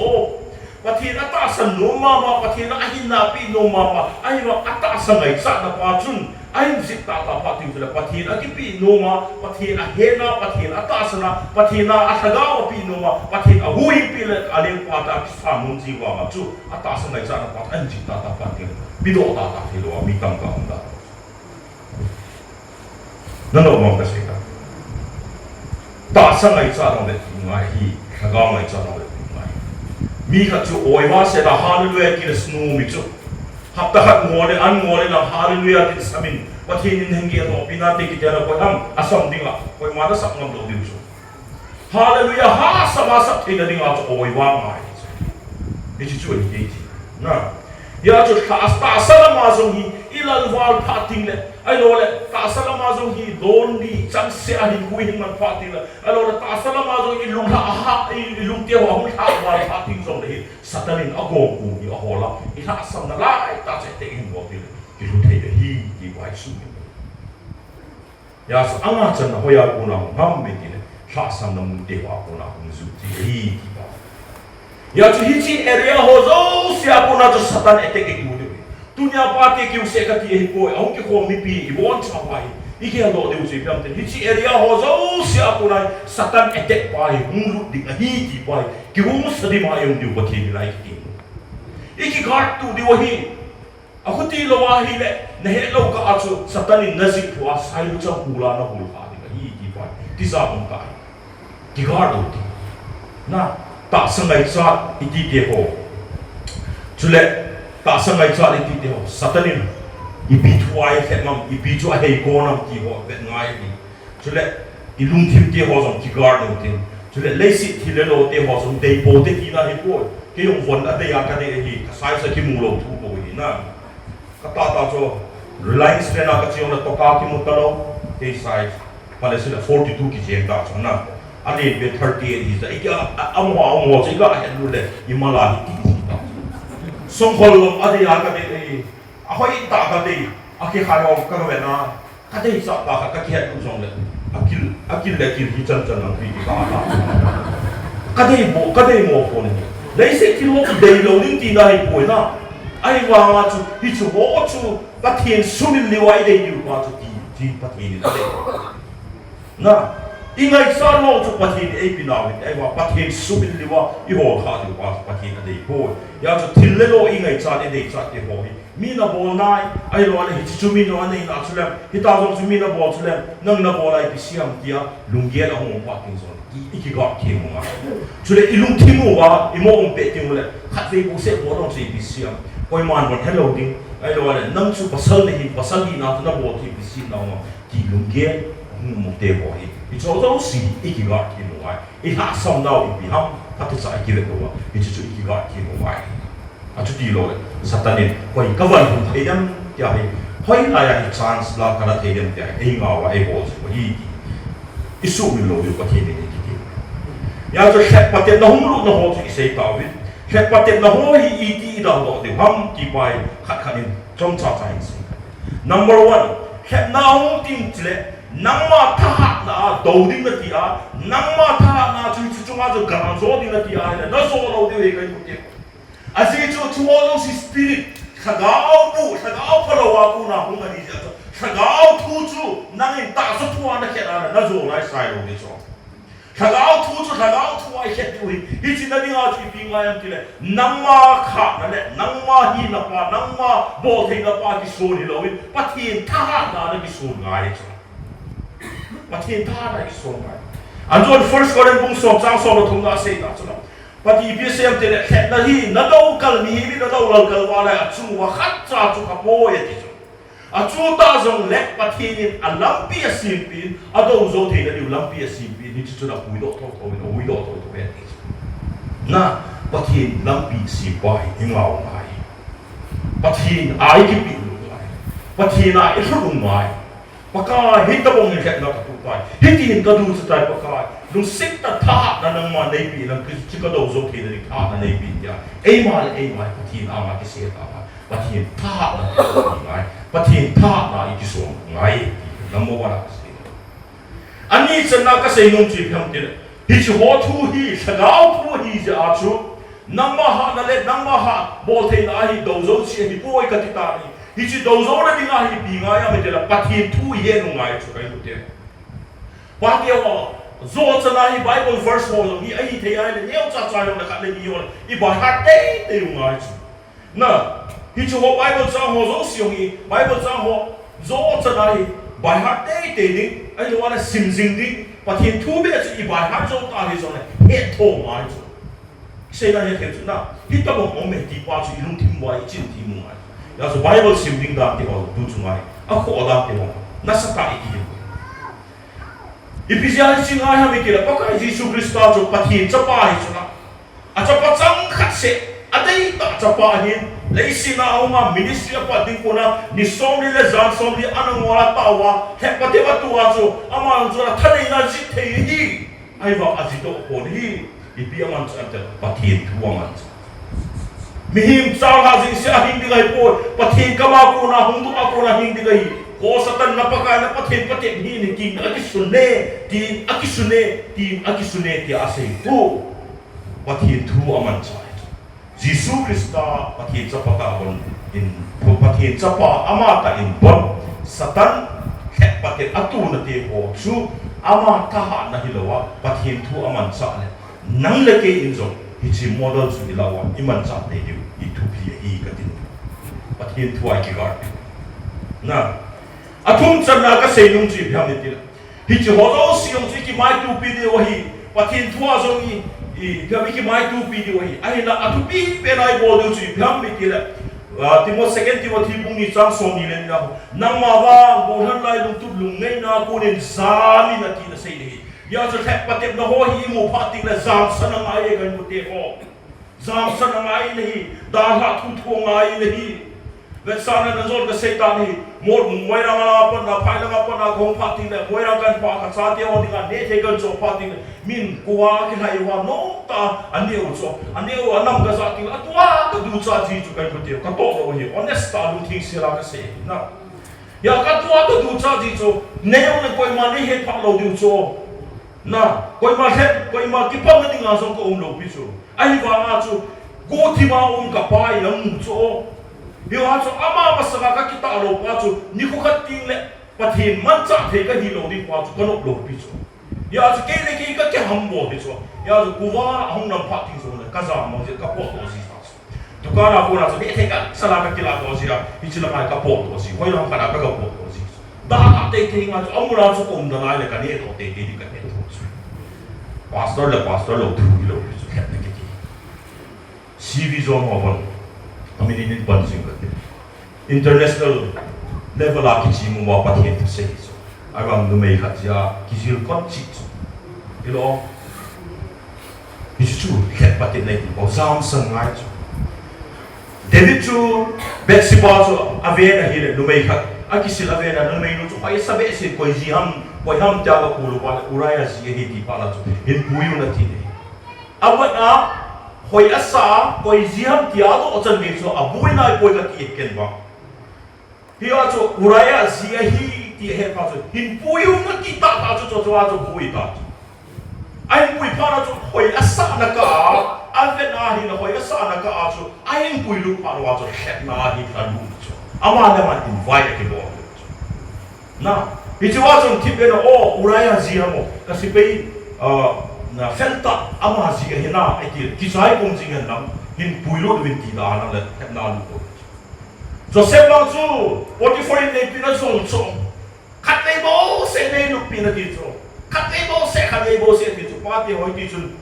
Pathen atahsan nom mama, Pathen a ahinna pe nom mama, ahivang atahsa ngaichatna pa chun, ahin jih tahtah phat ding chule, Pathen akipe nom a, Pathen ahetna, Pathen atahsan a, Pathen a alhagao ape nom a, Pathen ahuhhingpi le alengpa tah a kisan nom ji vang a chu, atahsa ngaichatna pa chu ahin jih tahtah phat ding, pedoh tahtah theilou a, mi tamtah um da. Nanom uvam kasei ta. Tahsa ngaichat jong le ngai hi, lhagao ngaichat jong le ngai. Mi khat chu oiva sela hallelujah tina snu mi chu. Hapta khat ngol le, an ngol le lang hallelujah tina samin. Pathen in henge lhopina te kitia na koi ham, asam dinga, koima nasam ngam lou diu chu. Hallelujah, hahsa, hahsa theina dinga chu oiva ngai. Hiche chu ahi kei ti. Na. Hia chu tahsa, tahsa lama jong hi, ilalval phat ding le, ahilouleh, tahsa lama jong hi, lonely, changseh a hinkho ihin man phat ding le, ahilouleh, tahsa lama jong ilung lha, ha, i, ilungte ho ahung lhaval phat ding jong le hi, Satan in agong kum hi ahol a, ilhahsamna laitah chu attack ahin bol ding le, kilu thei le hi, ti bai sum. Hia chu anga channa hoiya kona hung ham itile, lhahsamna mun te hoa kona hung ju ti ahi ti pa. Hia chu hiche area ho jousea kona chu Satan attack akimu diu. Tunia pa te kiu se kati ahipoi, ahung kikhom mipi, ibonchauva hi, igeldoh diu chu ipi ham itile, hiche area ho jousea kona Satan attack pa hi hung lut ding ahi ti pa hi, kihung sa dima i um diu Pathen in lai kiti. Ikiguard tu diu ahi. Achuti lou ahile, nahet lou kah a chu, Satan in najih thua, sailuchang hula nahul kha ding ahi, ti pa, tija um tai. Kiguard u ti. Na, tahsa ngaichat iti te ho. Chule, tahsa ngaichat iti te ho. Satan in, ipi thu a ilhep nam, ipi chu ahei kon nam ti ho, vet ngai ti. Chule, ilungthim te ho jong kiguard u tin. Chule leiset thil le lo te ho jong dei pou te tina hi poi. Kei jong von a dei a ka dei hi, ka size a kimu lou thu bou hi na. Ka tah tah chu Reliance Trend a ka cheng le toka kimu talou, kei size. Pale sila forty-two kijeng ta chu na. Alen ve thirty-eight hi ta. Ika a, a, amo, amo chu ika het lu le, i mala hi ti ta. Songkhol lom a dei a ka dei hi. A hoi ta ka dei. A kikhai hom ka ve na. Ka dei sa ta ka, ka kihet lu jong le. A kil, a kil le kil hi chan chan lang hi ki ka ta. Ka dei mo, ka dei mo ko ni. Leiset thil ho chu dei lou ding tina hi poi na. Ahivanga chu, hichu ho chu, Pathen sumil liu a i dei diu pa chu ti, ti Pathen in a dei. Na, i ngaichat lou chu Pathen in ei pe nau hin, ahivang Pathen sumil liu a i hol kha diu pa chu Pathen a dei poi. Hijeh chun thil le lo i ngaichat, i deichat te ho hi. Mi na bol nai, ahilou le hiche chu mi na nei na chu lem, hita jong chu mi na bol chu lem, nang na bol a ipi sei ham tia, lunggel a hung um phat ding jong, i, i kiga thim u ngai. Chule i lungthim uva, i mo um pet ding u le, khatvei bou seh bol jong chu ipi sei ham. Koiman von helou ding, ahilou le, nang chu pasal na hin, pasal hina chu na bol chu ipi sei na um, ti lunggel, hung um te ho hi. Hiche jouse, i kiga thim u ngai. I lhahsam nau ipi ham, phatecha i kivet lou a, hiche chu i kiga thim u ngai. Achuti lou le, Satan in, hoi ka van hung thei dem, tia hi, hoilai a hi chance la ka la thei dem, tia hi, ei ngau a, ei bol chu hi, ti. I sumil lou diu Pathen in ei kiti. Hijeh chun lhep patepna hung lut na ho chu i sei tauvin. Lhep patepna ho hi iti i dal doh diu ham, ti pa hi, khat khat in, chomcha cha in sei. Number one, lhepna hung tin chule, nangma thahatna a dou ding na ti a, nangma thahatna chu hiche chunga chu gal jo ding na ti a, na jo lou diu hi ka i mu te. Ajeh chu thu ho jouse spirit, lhagao bu, lhagao phalou a kona hung ahi jeh chun, lhagao thu chu nangin tahsa thu a na khen a le na jo lai sai lou ding chu. Lhagao thu chu lhagao thu a i khen diu hi, hiche na dinga chu ipi ngai ham tile, nangma khatna le, nangma hina pa, nangma boltheina pa kison hilou in, Pathen thahatna a na kison ngai chu. Pathen thahatna a kison ngai. Ahin First Corinth bung som chang som le thum na a sei ta chu na. Pathen ipi asei em tile, lhepna hi, na dou kal mihem in, na dou lal kal uva le, achung uva khatcha chu kha poi ati chu. Achuti jongle, Pathen in a lampi asempeh in, a dou jou theina diu lampi asempeh in, hiche chun a puidoh thotho in, a huhdoh thotho in ati chu. Na, Pathen lampi sempa hi, i ngau ngai. Pathen a i kipe u ngai. Pathen a i lhut u ngai. Pakai, hitobang in lhepna ka tup tai. Hitin ka ducha tai Pakai. Lungset tah a thahatna nangma neipe in, nang Christa chu ka dou jou theina ding thahatna neipe in tia. Eima le eima Pathen anga kisei tah a. Pathen thahatna i ngai. Pathen thahatna i kison ngai. Number one a ka sei. Ani channa ka sei nom chu ipi ham tile. Hiche ho thu hi, lhagao thu ahi jeh a chu. Nangma hatna le, nangma hat boltheina a hi dou jouse ahi poi ka ti tai. Hiche dou jouna dinga hi ipi ngai ham itile Pathen thu i het u ngai chu ka i mu te. Pate ho, jo chan a hi Bible verse ho jong hi ahi thei a le neocha cha jong le khat le ni jong le i by heart teitei u ngai chu. Na, hiche ho Bible chang ho jouse jong hi, Bible chang ho jo chan a hi by heart teitei ding, ahilou le sim jing ding, Pathen thu beh chu i by heart jou ta hi jong le het tho ngai chu. Seina het thei chu na, hitobang um e ti pa chu i lungthim uva i chin thim u ngai. Hijeh chun Bible sim ding dan ti ho tu chu ngai. A khoh dan ti ho. Nasatah a i kihin. Ipi jeh a hiche ngai ham itile Pakai Jesu Christa chu Pathen chapa ahi chu na. A chapa changkhat seh. A deitah chapa ahin. Leiset a aum a ministry a pat ding kona. Ni somli le jan somli ana ngol a tao a. Lhep patep a tu a chu. Ama chu a thaneina jih thei hi. Ahivang a ji doh pon hi, ipi a manchah em tile, Pathen thu a manchah. Mihem chang ha jing seh a hing ding ahi poi, Pathen kama kona hung doh a kona hing ding ahi. Ko Satan na Pakai na Pathen, Pathen hi ni tin a kisun e, tin a kisun e, tin a kisun e tia a sei. Thu, Pathen thu a manchah. Jesu Christa Pathen chapa tah a bon in, Pathen chapa ama tah in bon, Satan lhep patep a tuna te ho chu ama thahatna hilou a, Pathen thu a manchah le, nang le kei in jong hiche model chu i lau a, i manchah tei diu, i thupi ahi ka tin. Pathen thu a i kiga. Na, a thum channa ka sei nom chu ipi ham itile. Hiche ho jouse jong chu i kimaitupi diu ahi. Pathen thu a jong i, i, i kimaitupi diu ahi. Ahinla a thupi pen a i bol diu chu ipi ham itile. Ah, Timo-, Second Timothy bung ni chang som ni le ni na. Nangma vang, bollhang lai lungtup lungngaina a konin jam in ati na sei le hi. Hijeh chun lhep patepna ho hi imu phat teng le jamsan angai e ka inkote ho. Jamsan angai in ahi, dalhah thuthu angai in ahi. Vetsahna in jong kasei tan ahi, Mo-, Moirang a pat na, Phailanga pat na kahung phat teng le, Moirang kahin pha kachate ho dinga nehthei kahin choh phat teng le, min kua kilhai uva nomtah a aneh u chu, aneh u anam kajah teng le, atua kaducha ji chu ka inkote, katoh lou ahi, honest a lungthim sel a kasei ahi na. Hijeh a katua kaducha ji chu, nei jong le koima neihet phah lou diu chu. Na, koima lhep, koima kipang na dinga jong kaum lou pi chu. Ahivanga chu, guhthim a um kapa in amu chu. Hijeh a chu, ama masanga kakitah lou pa chu, nikho khat teng le, Pathen manchah thei kahi lou ding pa chu, kanop lou pi chu. Hijeh a chu, kei le kei kakiham bol pi chu. Hijeh a chu, kuva ahung nam phat teng jongle, kajam mang jeh, kapotdoh ji ta chu. Dukan a kona chu nehthei khat sala kakilah doh ji a, hiche langa kapotdoh ji, hoilang khat a ka, kapotdoh ji. Dalhah teitei ngai chu, amu la chu kaum dalai le kaneh doh teitei ding kaneh doh chu. Pastor le pastor lou thu hilou chu, lhepna kiti. C V John ho bon, amin in pan jing kate. International level a kichim uva Pathen thusei chu. Aram numei khat jeh a kijil kon cheh chu. Hilou. Hichu chu, lhep patepna iti bou, jamsan ngai chu. David chu, Bathsheba chu, aven ahile, numei khat, akisil aven a, numeinu chu, hoisa behseh, koi ji ham, koi ham tia gakul uva le, Uriah ji ahi ti phat le chu, hinpui un ati e. Avet a, hoi asa, koi ji ham tia adoh chan gei chu, abuina ahipoi kati e ken vang. Hijeh a chu Uriah ji ahi ti ahet phat chun, hinpui un ati tahtah chu, chu, chu, chu pui ta chu. Ahinpui phat a chu hoi asahna kah a, avet a ahile hoi asahna kah a chu, ahinpui lut phat uva chu lhepna ahi lha lut chu. Ama le ama invite akibol chu. Na, hiche uva chun thipbeh in, o, Uriah ji ham o, ka sepai, ah, na, feltah ama ji ahi na, ati, kichai pum jing hen lang, hinpui lut uvin ti dan a le, lhepna lut chu. Joseph vang chu Potiphar in neipina jong chu, khatvei bouseh neilupi in ati chu. Khatvei bouseh, khatvei bouseh ati chu. Pate hoi ti chun,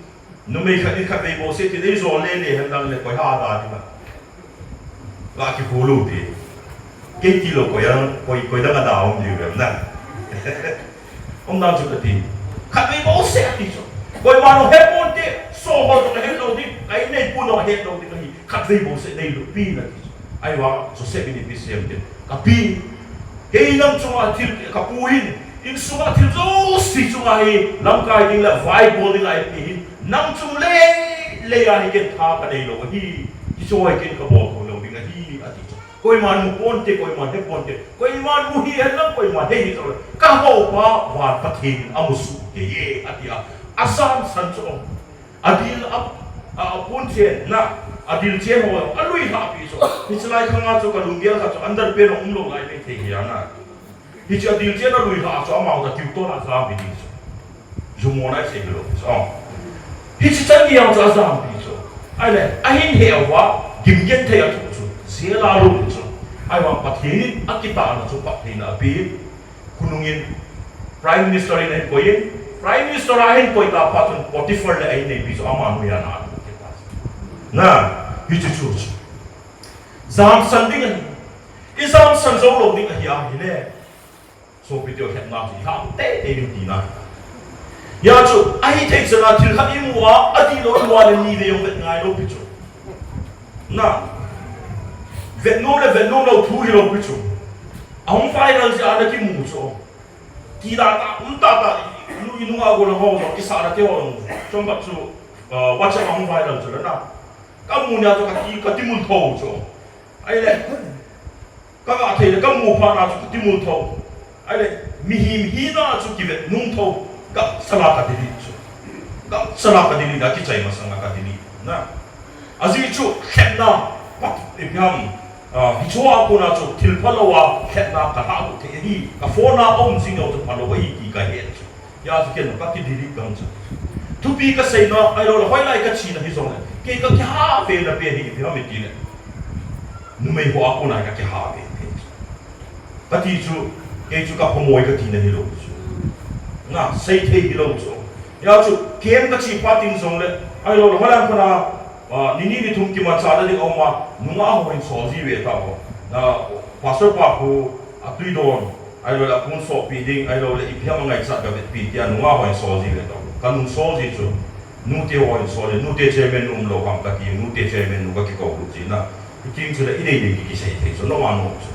numei khat in khatvei bouseh tin, eijou lele hen lang le koi ha da ding a. Ga kikhu lou ti. Kei tilou koi a, koi, koi dang a da um diu vem na. Umdan chu kati. Khatvei bouseh ati chu. Koiman jong heponte, soh ho jong ahet lou ding, ka inneipu jong ahet lou ding ahi. Khatvei bouseh neilupi in ati chu. Ahivang Joseph in ipi asei em tile, ka pi, kei nam chunga thil, ka pu hin, insunga thil jouse chunga hi, lamkai ding le vaigol ding a eipeh hin, nang chung lei, lei a hi ken tha kanei lou ahi, hiche hi ken kabol thou lou ding ahi, ati chu. Koiman mu ponte, koiman he ponte, koiman mu hi hen lang, koiman he hi jongle, ka houpa van Pathen in amu soh kei e, ati a, ajamsan chu. Adil a, a, apun chen na, adil chen ho, alui lhah pi chu. Hiche lai khang a chu ka lunggel khat chu, underpant a um lou lai mai thei hi a na. Hiche adil chen alui lhah chu, amau ta tui tol a jam hi ding chu. Jumon a isei hilou chu. Hiche chan gei a chu ajam pi chu. Ahile, ahin he uva, gimgenthei a thoh chu. Jail a lut chu. Ahivang Pathen in akitahna chu phattheina ape. Khonung in Prime Minister in ahin koi in, Prime Minister a ahin koi ta phat chun Potiphar le a inneipi chu ama noiya ana lut kit ta. Na, hichu chu chu. Jamsan ding ahi. Ijamsan jou lou ding ahi ahile. Sopite ho, lhepna chu iha teitei ding tina. Hijeh chun, ahithei chan a thil khat imu a, adihlou imu a le nivei jong vet ngai lou pi chu. Na. Vet nom le vet nom lou thu hilou pi chu. Ahung viral jeh a ana kimu chu. Kida tah, um tah tah, inu, inung a gollhang ho jong, kisahna te ho jong. Chomkhat chu, ah, WhatsApp a hung viral chu le na. Kamu nia chu kati, kati mun tho chu. Ahile, kaga thei le, kamu phat na chu kati mun tho. Ahile, mihem hina chu kivet nung tho. Gangchal a ka delete chu. Gangchal a ka delete, akichai masang a ka delete. Na. Ajeh chu lhepna, pat, ipi ham, ah, hiche a kona chu thil phalou a lhepna ka lhah thei ahi, ka phone a um jing jong chu phalou ahi ti ka het chu. Hijeh chun ken ka ki delete gam chu. Thupi ka seina, ahilou le hoilai ka chena hijongle, kei ka kiha ve na pen hi ipi ham itile, numei ho a kona ka kiha ve thei chu. Kati chu, kei chu ka phamoi kati na hilou chu. Na, seithei hilou chu. Hijeh chun, kem kache phat in jongle, ahilou le, hoilang kona, ah, ni ni ni thum kimanchah na ding aum a, nungah ho hin sol ji ve tauvo. Na, Pastor pa khu, atui don, Ahilou le akun sopi ding, ahilou le ipi ham angaichat kavetpi tia nungah hon sol ji ve tau. Kanung sol ji chu, nute hon sol le, nute chairman nu umlou ham kati, nute chairman nu kakikou lut jin na. Hitin chule idei dei kikisei thei chu, nungah nom chu.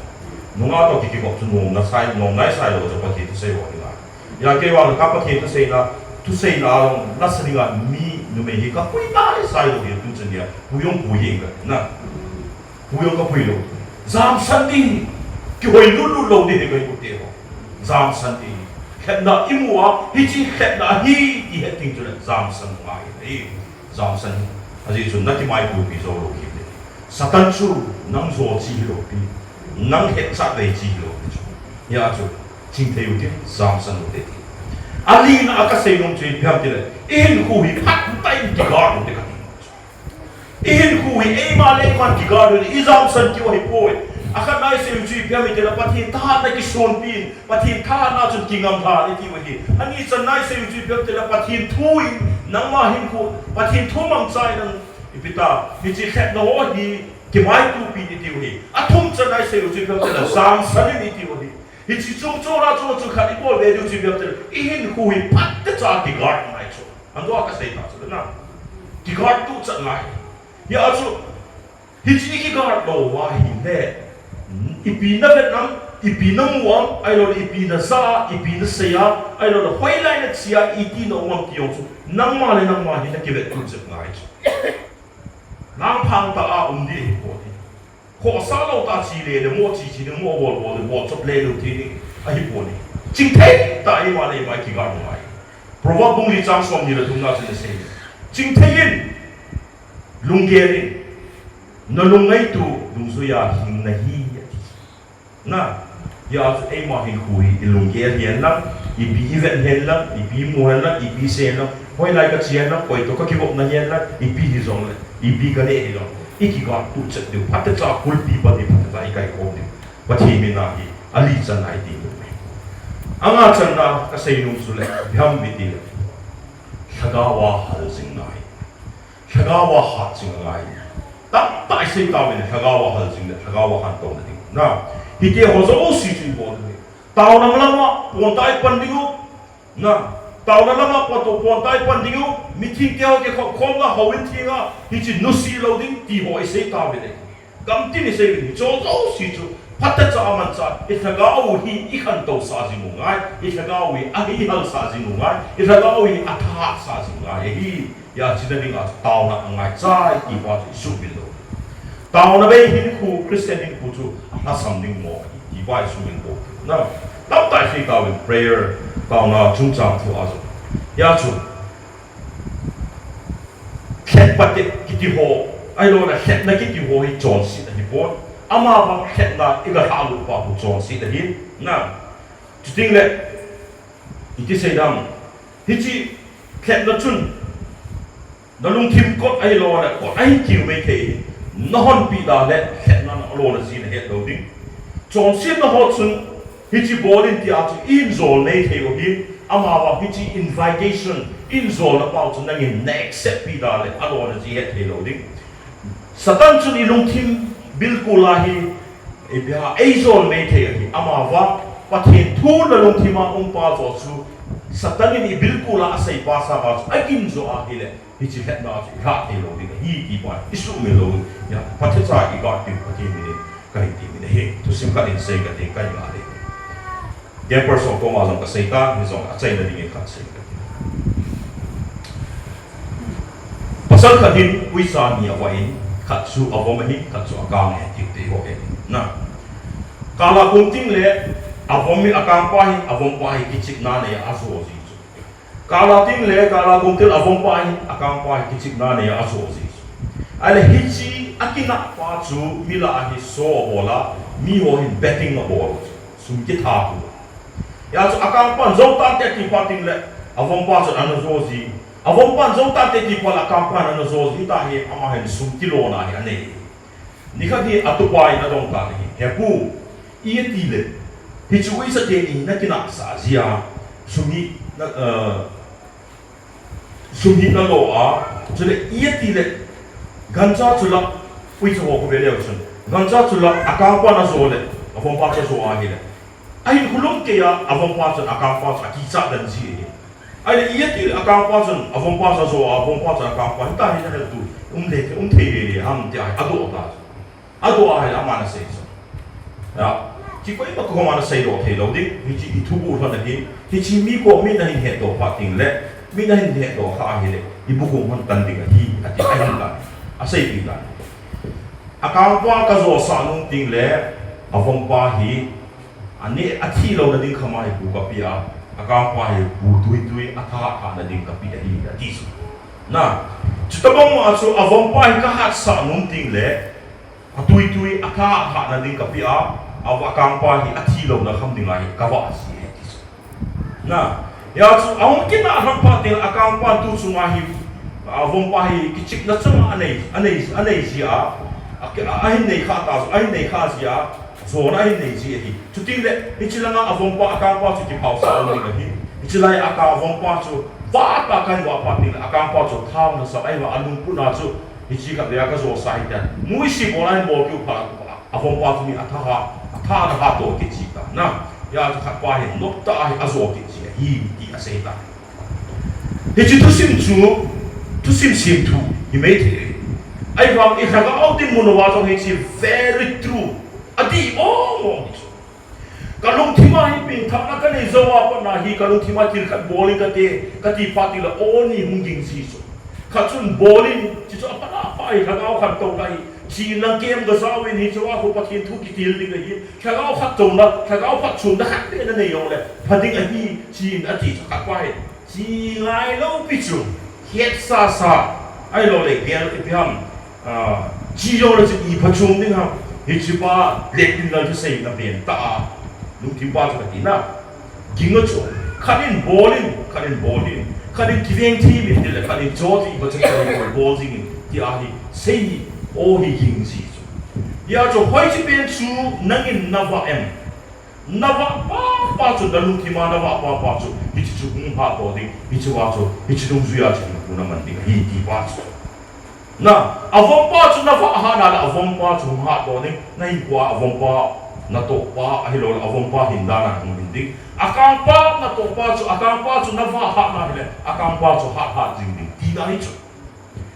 Nungah toh kikigop chu nom nasai, nom naisai lou chu Pathen thusei ho dinga. Hijeh a kei vang le ka Pathen thuseina, thuseina a jong nasa dinga mi numei hi kapui naisai lou hi tu chun dia, pui jong pui jeng ka na. Pui jong kapui lou. Jamsan ding, kihoi lut lut lou ding hi ka hi u te ho. Jamsan ding. Lhepna imu a, hiche lhepna ahi ti het ding chule jamsan ngai ahi. Jamsan hi. Ajeh chu na kimaipopi jou lou hi le. Satan chu nang jo chi hilou pi. Nang hetchat vei chi hilou pi chu. Hijeh a chu, chingthei u te, jamsan u te ti. Alina a kasei nom chu ipi ham tile, ihinkho hi phatah in kigal u te kati. Ihinkho hi eima le eima kigal u te, ijamsan keu ahipoi. Akhatna isei u chu ipi ham itile, Pathen thahatna kisonpi in, Pathen thahatna chun kingamlha in iti u ahi. Anichanna isei u chu ipi ham itile, Pathen thu in, nangma hinkho, Pathen thu mangcha in nang ipi ta, hiche lhepna ho hi, kimaitopi in iti u ahi. Athumchanna isei u chu ipi ham itile, jamsan in iti u ahi. Hiche chung chona chun chu khat ibol ve diu chu ipi ham itile, ihinkho hi phatechan kigal ngai chu. Andoh a kasei ta chu na. Kigal tuchat ngai. Hijeh a chu, hiche ikigal lou uva ahile, ipi navet nam, ipi namu am, ahilou le ipi naja, ipi nasei a, ahilou le hoilai nache a, iti naum am ti jong chu, nangma le nangma hi nakivet tuchat ngai chu. Nangphang tah a um ding ahipoi. Khohsah lou tah a che le le, mo che che ding, mo bol bol ding, mo chop le lou thei ding ahipoi. Chingthei tah a eima le eima kigal ngai. Proverb bung li chang somni le thumna chun asei. Chingthei in, lunggel in, nalung ngaitu dungjuia hing nahi, ati. Na, hijeh a chu eima hinkho hi ilunggel hihen lang, ipi ivet hihen lang, ipi imu hihen lang, ipi isei hihen lang, hoilai kache hihen lang, koi toh kakigopna hihen lang, ipi hijongle, ipi kaneh hijongle, ikigal tuchat diu, phatecha kulpi pan hi phatecha ikaikhom diu. Pathen min a hi, alichanna iti diu ahi. Angachanna kasei nom chu le, ipi ham itile, lhagao a hal jing ngai. Lhagao a hat jing angai. Tamtah isei tauvin, lhagao a hal jing le, lhagao a khantouna ding. Na, hiti ho jouse chu ibol u ahi. Taona lama, pon tah a ipan ding u. Na, taona lama, pon tah a ipan ding u. Mithengte ho kikhop khomna, houin thenga, hiche nusi lou ding, ti ho isei tauvin ahi. Gamtin isei uvin, hiche jouse chu, phatecha amanchah, ilhagao u hi ikhantousah jing u ngai, ilhagao u hi ahihalsah jing u ngai, ilhagao u hi athahatsah jing u ngai ahi. Hijeh a chu nading a chu taona angaichai, ti pa chu isuhmil lou. Taona bei hinkho, Christian hinkho chu alhasam ding mo, ti pa isuhmil lou. Na, tamtah isei tauvin prayer, taona chungchang thu a jong. Hijeh a chu, lhep pate kiti ho, ahilou le lhepna kiti ho hi chonset ahipon. Amavang lhepna igalhahlut pa khu chonset ahi. Na, chuting le, iti sei dam, hiche lhepna chun, nalungthim kot ahilou le, kot ahin kiu maithei, nahonpeh da le, lhepna nalona ji nahet lou ding. Chonsetna ho chun, hiche bol in tia chu, ihin jol maithei u ahi, amavang hiche invitation, ihin jolna pau chu nangin na accept pi da le, alona ji het thei lou ding. Satan chun ilungthim bilkol a hi, ipi ham, eijol maithei ahi, amavang, Pathen thu nalungthim a um pa jouse chu, Satan in ibilkol a asei pa sanga chu, agin jo ahile, hiche lhepna chu ilhah thei lou ding ahi, ti pa isuhmil lou, hijeh a, phatecha igal diu Pathen min in, kahin ti min ahi, thusim khat in sei kate, kahin ngai le. Campers ho koma jong kasei tan, hijong achaina dingin khat sei kate. Pasal khat in uicha ni avah in, khat chu avom ahin, khat chu akang ahi, tiu te ho ahi. Na. Kal a kum teng le, avom hi akangpa hin, avompa hi kichepna nei a ajo ji chu. Kal a teng le, kal a kum teng le avompa hin, akangpa hi kichepna nei a ajo ji chu. Ahile hiche akinah pa chu mi lah a hi show abol a, miho hin betting abol u chu. Sum kithat u. Hijeh chun akangpan jou tante ati phat teng le, avompa chun ana jo ji. Avompan jou tante ati phat le akangpan ana jo ji, hita hi ama hin sum kilona hi anei. Nikhat hi atupa in adong tan ahi. He pu, iti le, hiche uicha teni nakinahsah jeh a, sum hi na, eh, sum hi nalo a, chule iti le, gancha chu la, uicha ho khu ve leu chun. Gancha chu la, akangpan ajo le, avompa chu ajo ahile. Ahin khulum kei a, avompa chun akangpa chu akichat den ji ahi. Ahile iti le akangpa chun avompa chu ajo a, avompa chun akangpa, hita hi nahet tu, um le, um thei le le ham tia adoh ta chu. Adoh ahile aman asei chu. Ya, kikoi ma koma nasei doh thei lou ding, hiche hi thuguh lhon ahi, hiche mi kom in nahin hetdoh phat teng le, mi nahin hetdoh kha ahile, ibu gum hon tan ding ahi, ati ahin tan, aseipeh tan. Akangpa kajosah nom teng le, avompa hi, aneh, athi louna ding kham a hi bu kapeh a, akangpa hi bu tuitui, athahat hat na ding kapeh ahi, ati chu. Na, chutobang ma chu avompa hi kahatsah nom teng le, atuitui, athahat hat na ding kapeh a, a, akangpa hi athi louna kham ding ahi, kavah ji ahi, ati chu. Na, hia chu ahung kinah lhon phat teng le akangpan tu chunga hi, avompa hi kichepna chang a anei, anei, anei ji a, a, a, ahin nei kha ta, ahin nei kha ji a, jona ahin nei ji ahi. Chuteng le, hiche langa avompa akangpa chu kiphaosah um ding ahi. Hiche lai a ka avompa chu, vah tah a kahin vah phat teng le, akangpa chu thanom sa, ahivang alungput a chu, hiche khatvei a kajosah ahi tia, nuisat bol a ahin bol kit u phat a, avompa chu mi athahat, athahat doh kit ji ta. Na, hia chu khatpa hin noptah a hi ajo kit ji ahi, ti asei ta. Hiche thusim chu, thusim semthu hi maithei. Ahivang i lhagao dinmun uva jong hiche very true, adih mong mong hi chu. Kalungthim a hi pengthahna kanei jou a pat na hi, kalungthim a thil khat bol in kate, kati phat teng le, o ni hung ging ji chu. Khat chun bol in, hiche chu apha apha hi, lhagao khantouna hi, hiche lang kem gajao in, hiche a khu Pathen thu kitil ding ahi, lhagao khantouna, lhagao phatchomna khat beh nanei jongle pha ding ahi, tin ati chu khatpa hi. Hiche ngai lou pi chu, hetsasa, ahilou le gel ipi ham, ah, hiche jongle chu ipi phachom ding ham, hiche pa le tin lal chu seina pen tah a, lungthim pa chu kati na. Ging a chu, khat in bol in, khat in bol in, khat in kiveng thim in, tile khat in cho chu ipi phachom bol jing in, ti ahi, sei hi, o hi ging ji chu. Hia chu, hoiche pen chu nangin navah em? Navah papa chu, nalungthim a navah papa chu, hiche chu hung hatdoh ding, hiche a chu, hiche dungjui a chu hung naman ding ahi, ti pa chu. Na, avompa chu navah hat na le, avompa chu hung hatdoh ding, nahinkhoa avompa natohpa, ahilou le avompa hin dan a hung hin ding. Akangpa natohpa chu, akangpa chu navah hat na hile, akangpa chu hat hat jing ding, tina hi chu.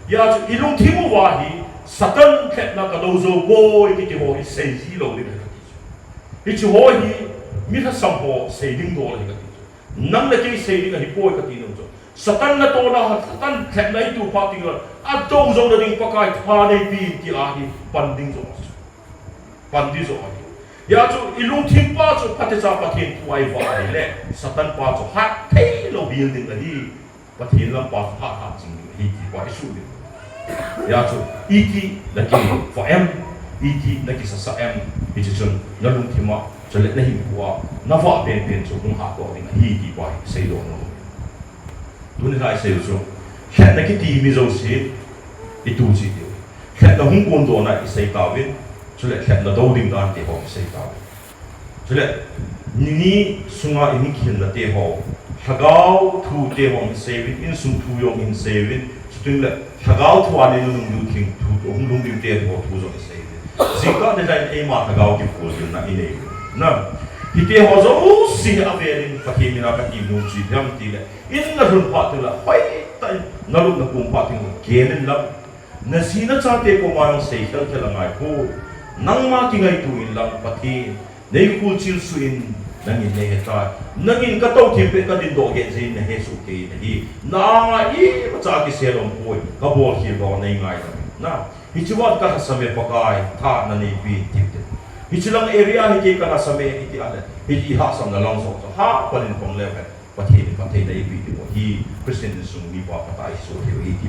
Hia chu, ilungthim uva hi, Satan lhepna kadou jou poi, kiti ho hi sei ji lou ding ahi kati chu. Hiche ho hi, mi lhasam ho sei ding dol ahi kati chu. Nang le kei sei ding ahipoi kati nom chu. Satan natohna, Satan lhepna itu phat teng le, adou jouna ding Pakai tha neipeh in ti ahi, pan ding joh ahi. Pan ding joh ahi. Hia chu, ilungthim pa chu, phatecha Pathen thu a ivah ahile, Satan pa chu, hat theilou building ahi. Pathen lam pa chu hat hat jing ding ahi ti pa isuh ding. Hia chu, iti nakivah em, iti nakisasa em, hiche chun nalungthim a, chule nahinkhoa, navah penpen chu hung hatdoh ding ahi ti pa hi seidoh nom. Tuni hi isei u chu, lhepna kiti mi jouse, itu ji diu. Lhepna hung kondohna isei tauvin, chule lhepna dou ding dan ti ho isei tauvin. Chule, nini sunga ihung kihilna te ho, lhagao thu te ho hin seiyun, insung thu jong hin seiyun, chuteng le, lhagao thu a nini nung diu thing thu, hung lhung diu te ho thu jong hin seiyun. Jingkah nilhah in eima lhagao kiphulna inei u. Na, hiti ho jouse hi avel in Pathen mina kati nom chu ipi ham tile, in nalhun phat teng le, hoitah in nalupna pung phat teng le, gel in lang. Naji nachate koma jong sei khel khel angai poi. Nangma kingaito in lang Pathen, neikhol chil suh in, nangin neihetai. Nangin katou thim pet kadindoh geh jeh in nahesoh kei nahi. Na anga imacha kisel um poi, kabol khel doh neingai lang. Na, hiche vang kalhasam e Pakai, tha naneipi in tiu te. Hiche lang area hi kei kalhasam e iti a le, hiche ihahsamna lang joh chu, ha, pan in pang leu hen. Pathen in phattheina eipeh diu ahi, Christian insung mipa phatah a ihiu ahi ti.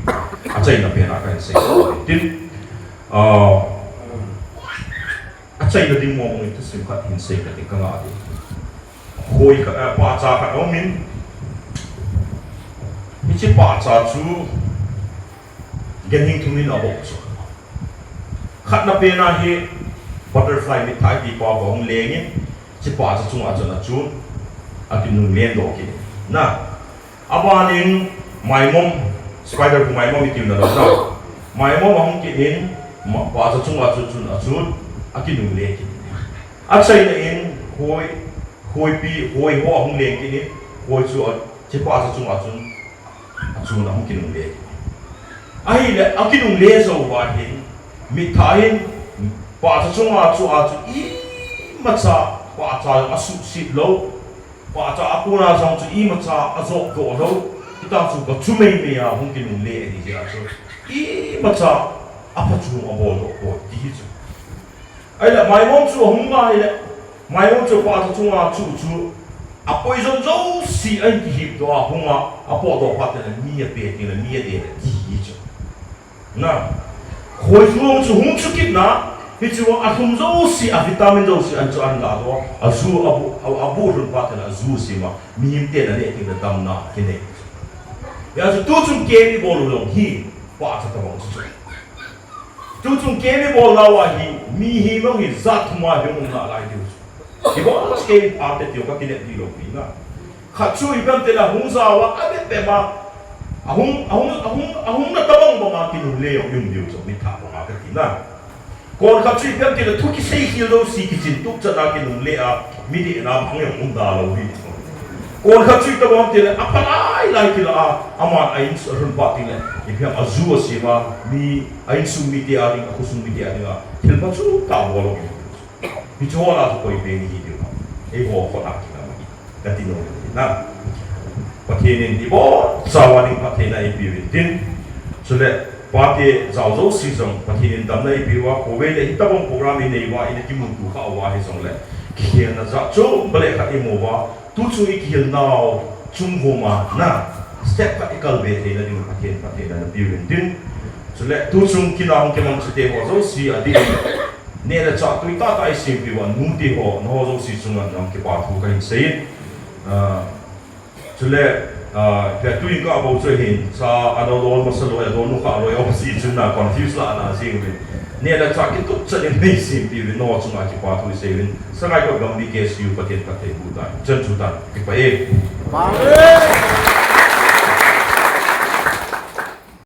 Achaina pen a kahin sei tin, ah, achaina ding mong mong in thusim khat hin sei kate kanga ding. Hoi khat, ah, pahcha khat aumin, hiche pahcha chu, Ganhing thum in abol chu. Khatna pen a hi butterfly mitthah ti pa ahung leng in, hiche pahcha chunga chun achun, akinung leng doh kit in. Na, aban in maimom, spider pu maimom iti na lo na. Maimom ahung kit in, ma, pahcha chunga chun, chun achun, akinung leng kit in. Achaina in, hoi, Khoipi, khoi ho ahung leng kit in, khoi chu a, hiche pahcha chunga chun, achun ahung kinungle kit in. Ahile, akinungle jou uva hin, mitthah hin, pahcha chunga chu a chu imacha, pahcha asuhset lou, pahcha akona jong chu imacha ajotdoh lou, hitia chu kachu meimei a hung kinungle ahi jeh a chu, imacha aphachom aboldoh poi, ti hi chu. Ahile, maimon chu ahung ngai le, maimon chu pahcha chunga chu chu, a poison jouse ahin kihipdoh a, hunga apotdoh phat teng le mi ape teng le mi adel e ti hi chu. Na, khoi jong chu hung chu kit na, hichu alhum jouse, a vitamin jouse an chu ahin lahdoh a, aju abu, a, abu lhun phat teng le aju asem a, mihem ten aneh teng le damna kinei. Hijeh chun tuchung camp ibol u jong hi, pahcha tabang chu chu. Tuchung camp ibol nauva hi, mihem jong hi jat thum a hung um nalai diu chu. Ibol chu camp pha te tiu kakinep dih lou pi na. Khat chu ipi ham itile hung jao a, abep bep a, ahung, ahung, ahung, ahung na tabang banga kinungle jong um diu chu, mitthah banga kati na. Kon khat chu ipi ham itile thu kisei khel jouse kichin tup chan a kinungle a, midehna bang jong um da lou hi. Kon khat chu ipi ham itile apha lai lai kila a, aman a insung lhun phat teng le, ipi ham aju asem a, mi a insung mite a ding, akhosung mite a dinga thil phachu tah abol lou hi. Hiche ho lah a chu koi pen ihi diu ham. Eiho khut a kingam ahi, kati nom ahi na. Pathen in ibonchauva ding phattheina eipeuvin tin. Chule pate jao jouse jong Pathen in damna eipeuva, khovei le hitobang program inei uva, ina kimuto khah uva hijongle, kikhelna jat chom bale khat imu uva, tuchung ikihil nau chung vuma na, step khat ikalbe theina ding Pathen, Pathen in phatheina napeuvin tin. Chule tuchung kin a hung kimang chate ho jouse adin, neh le chah tui tah tah isempeh uva, nute ho, nangho jouse chunga jong kipa thu kahin sei in. Ah, chule, ah, ipi a tuin kabol chu ahin, cha adon dol masa loi, adon u kha loi, aum jeh chun na confuse lah ana jeng uvin. Neh le chah kitup chan in nei sempeh uvin, nangho chunga kipa thu isei uvin. Sangaikot Gambih K S U Pathen phatthei boh tai. Chan chu tan, kipah e. Amen.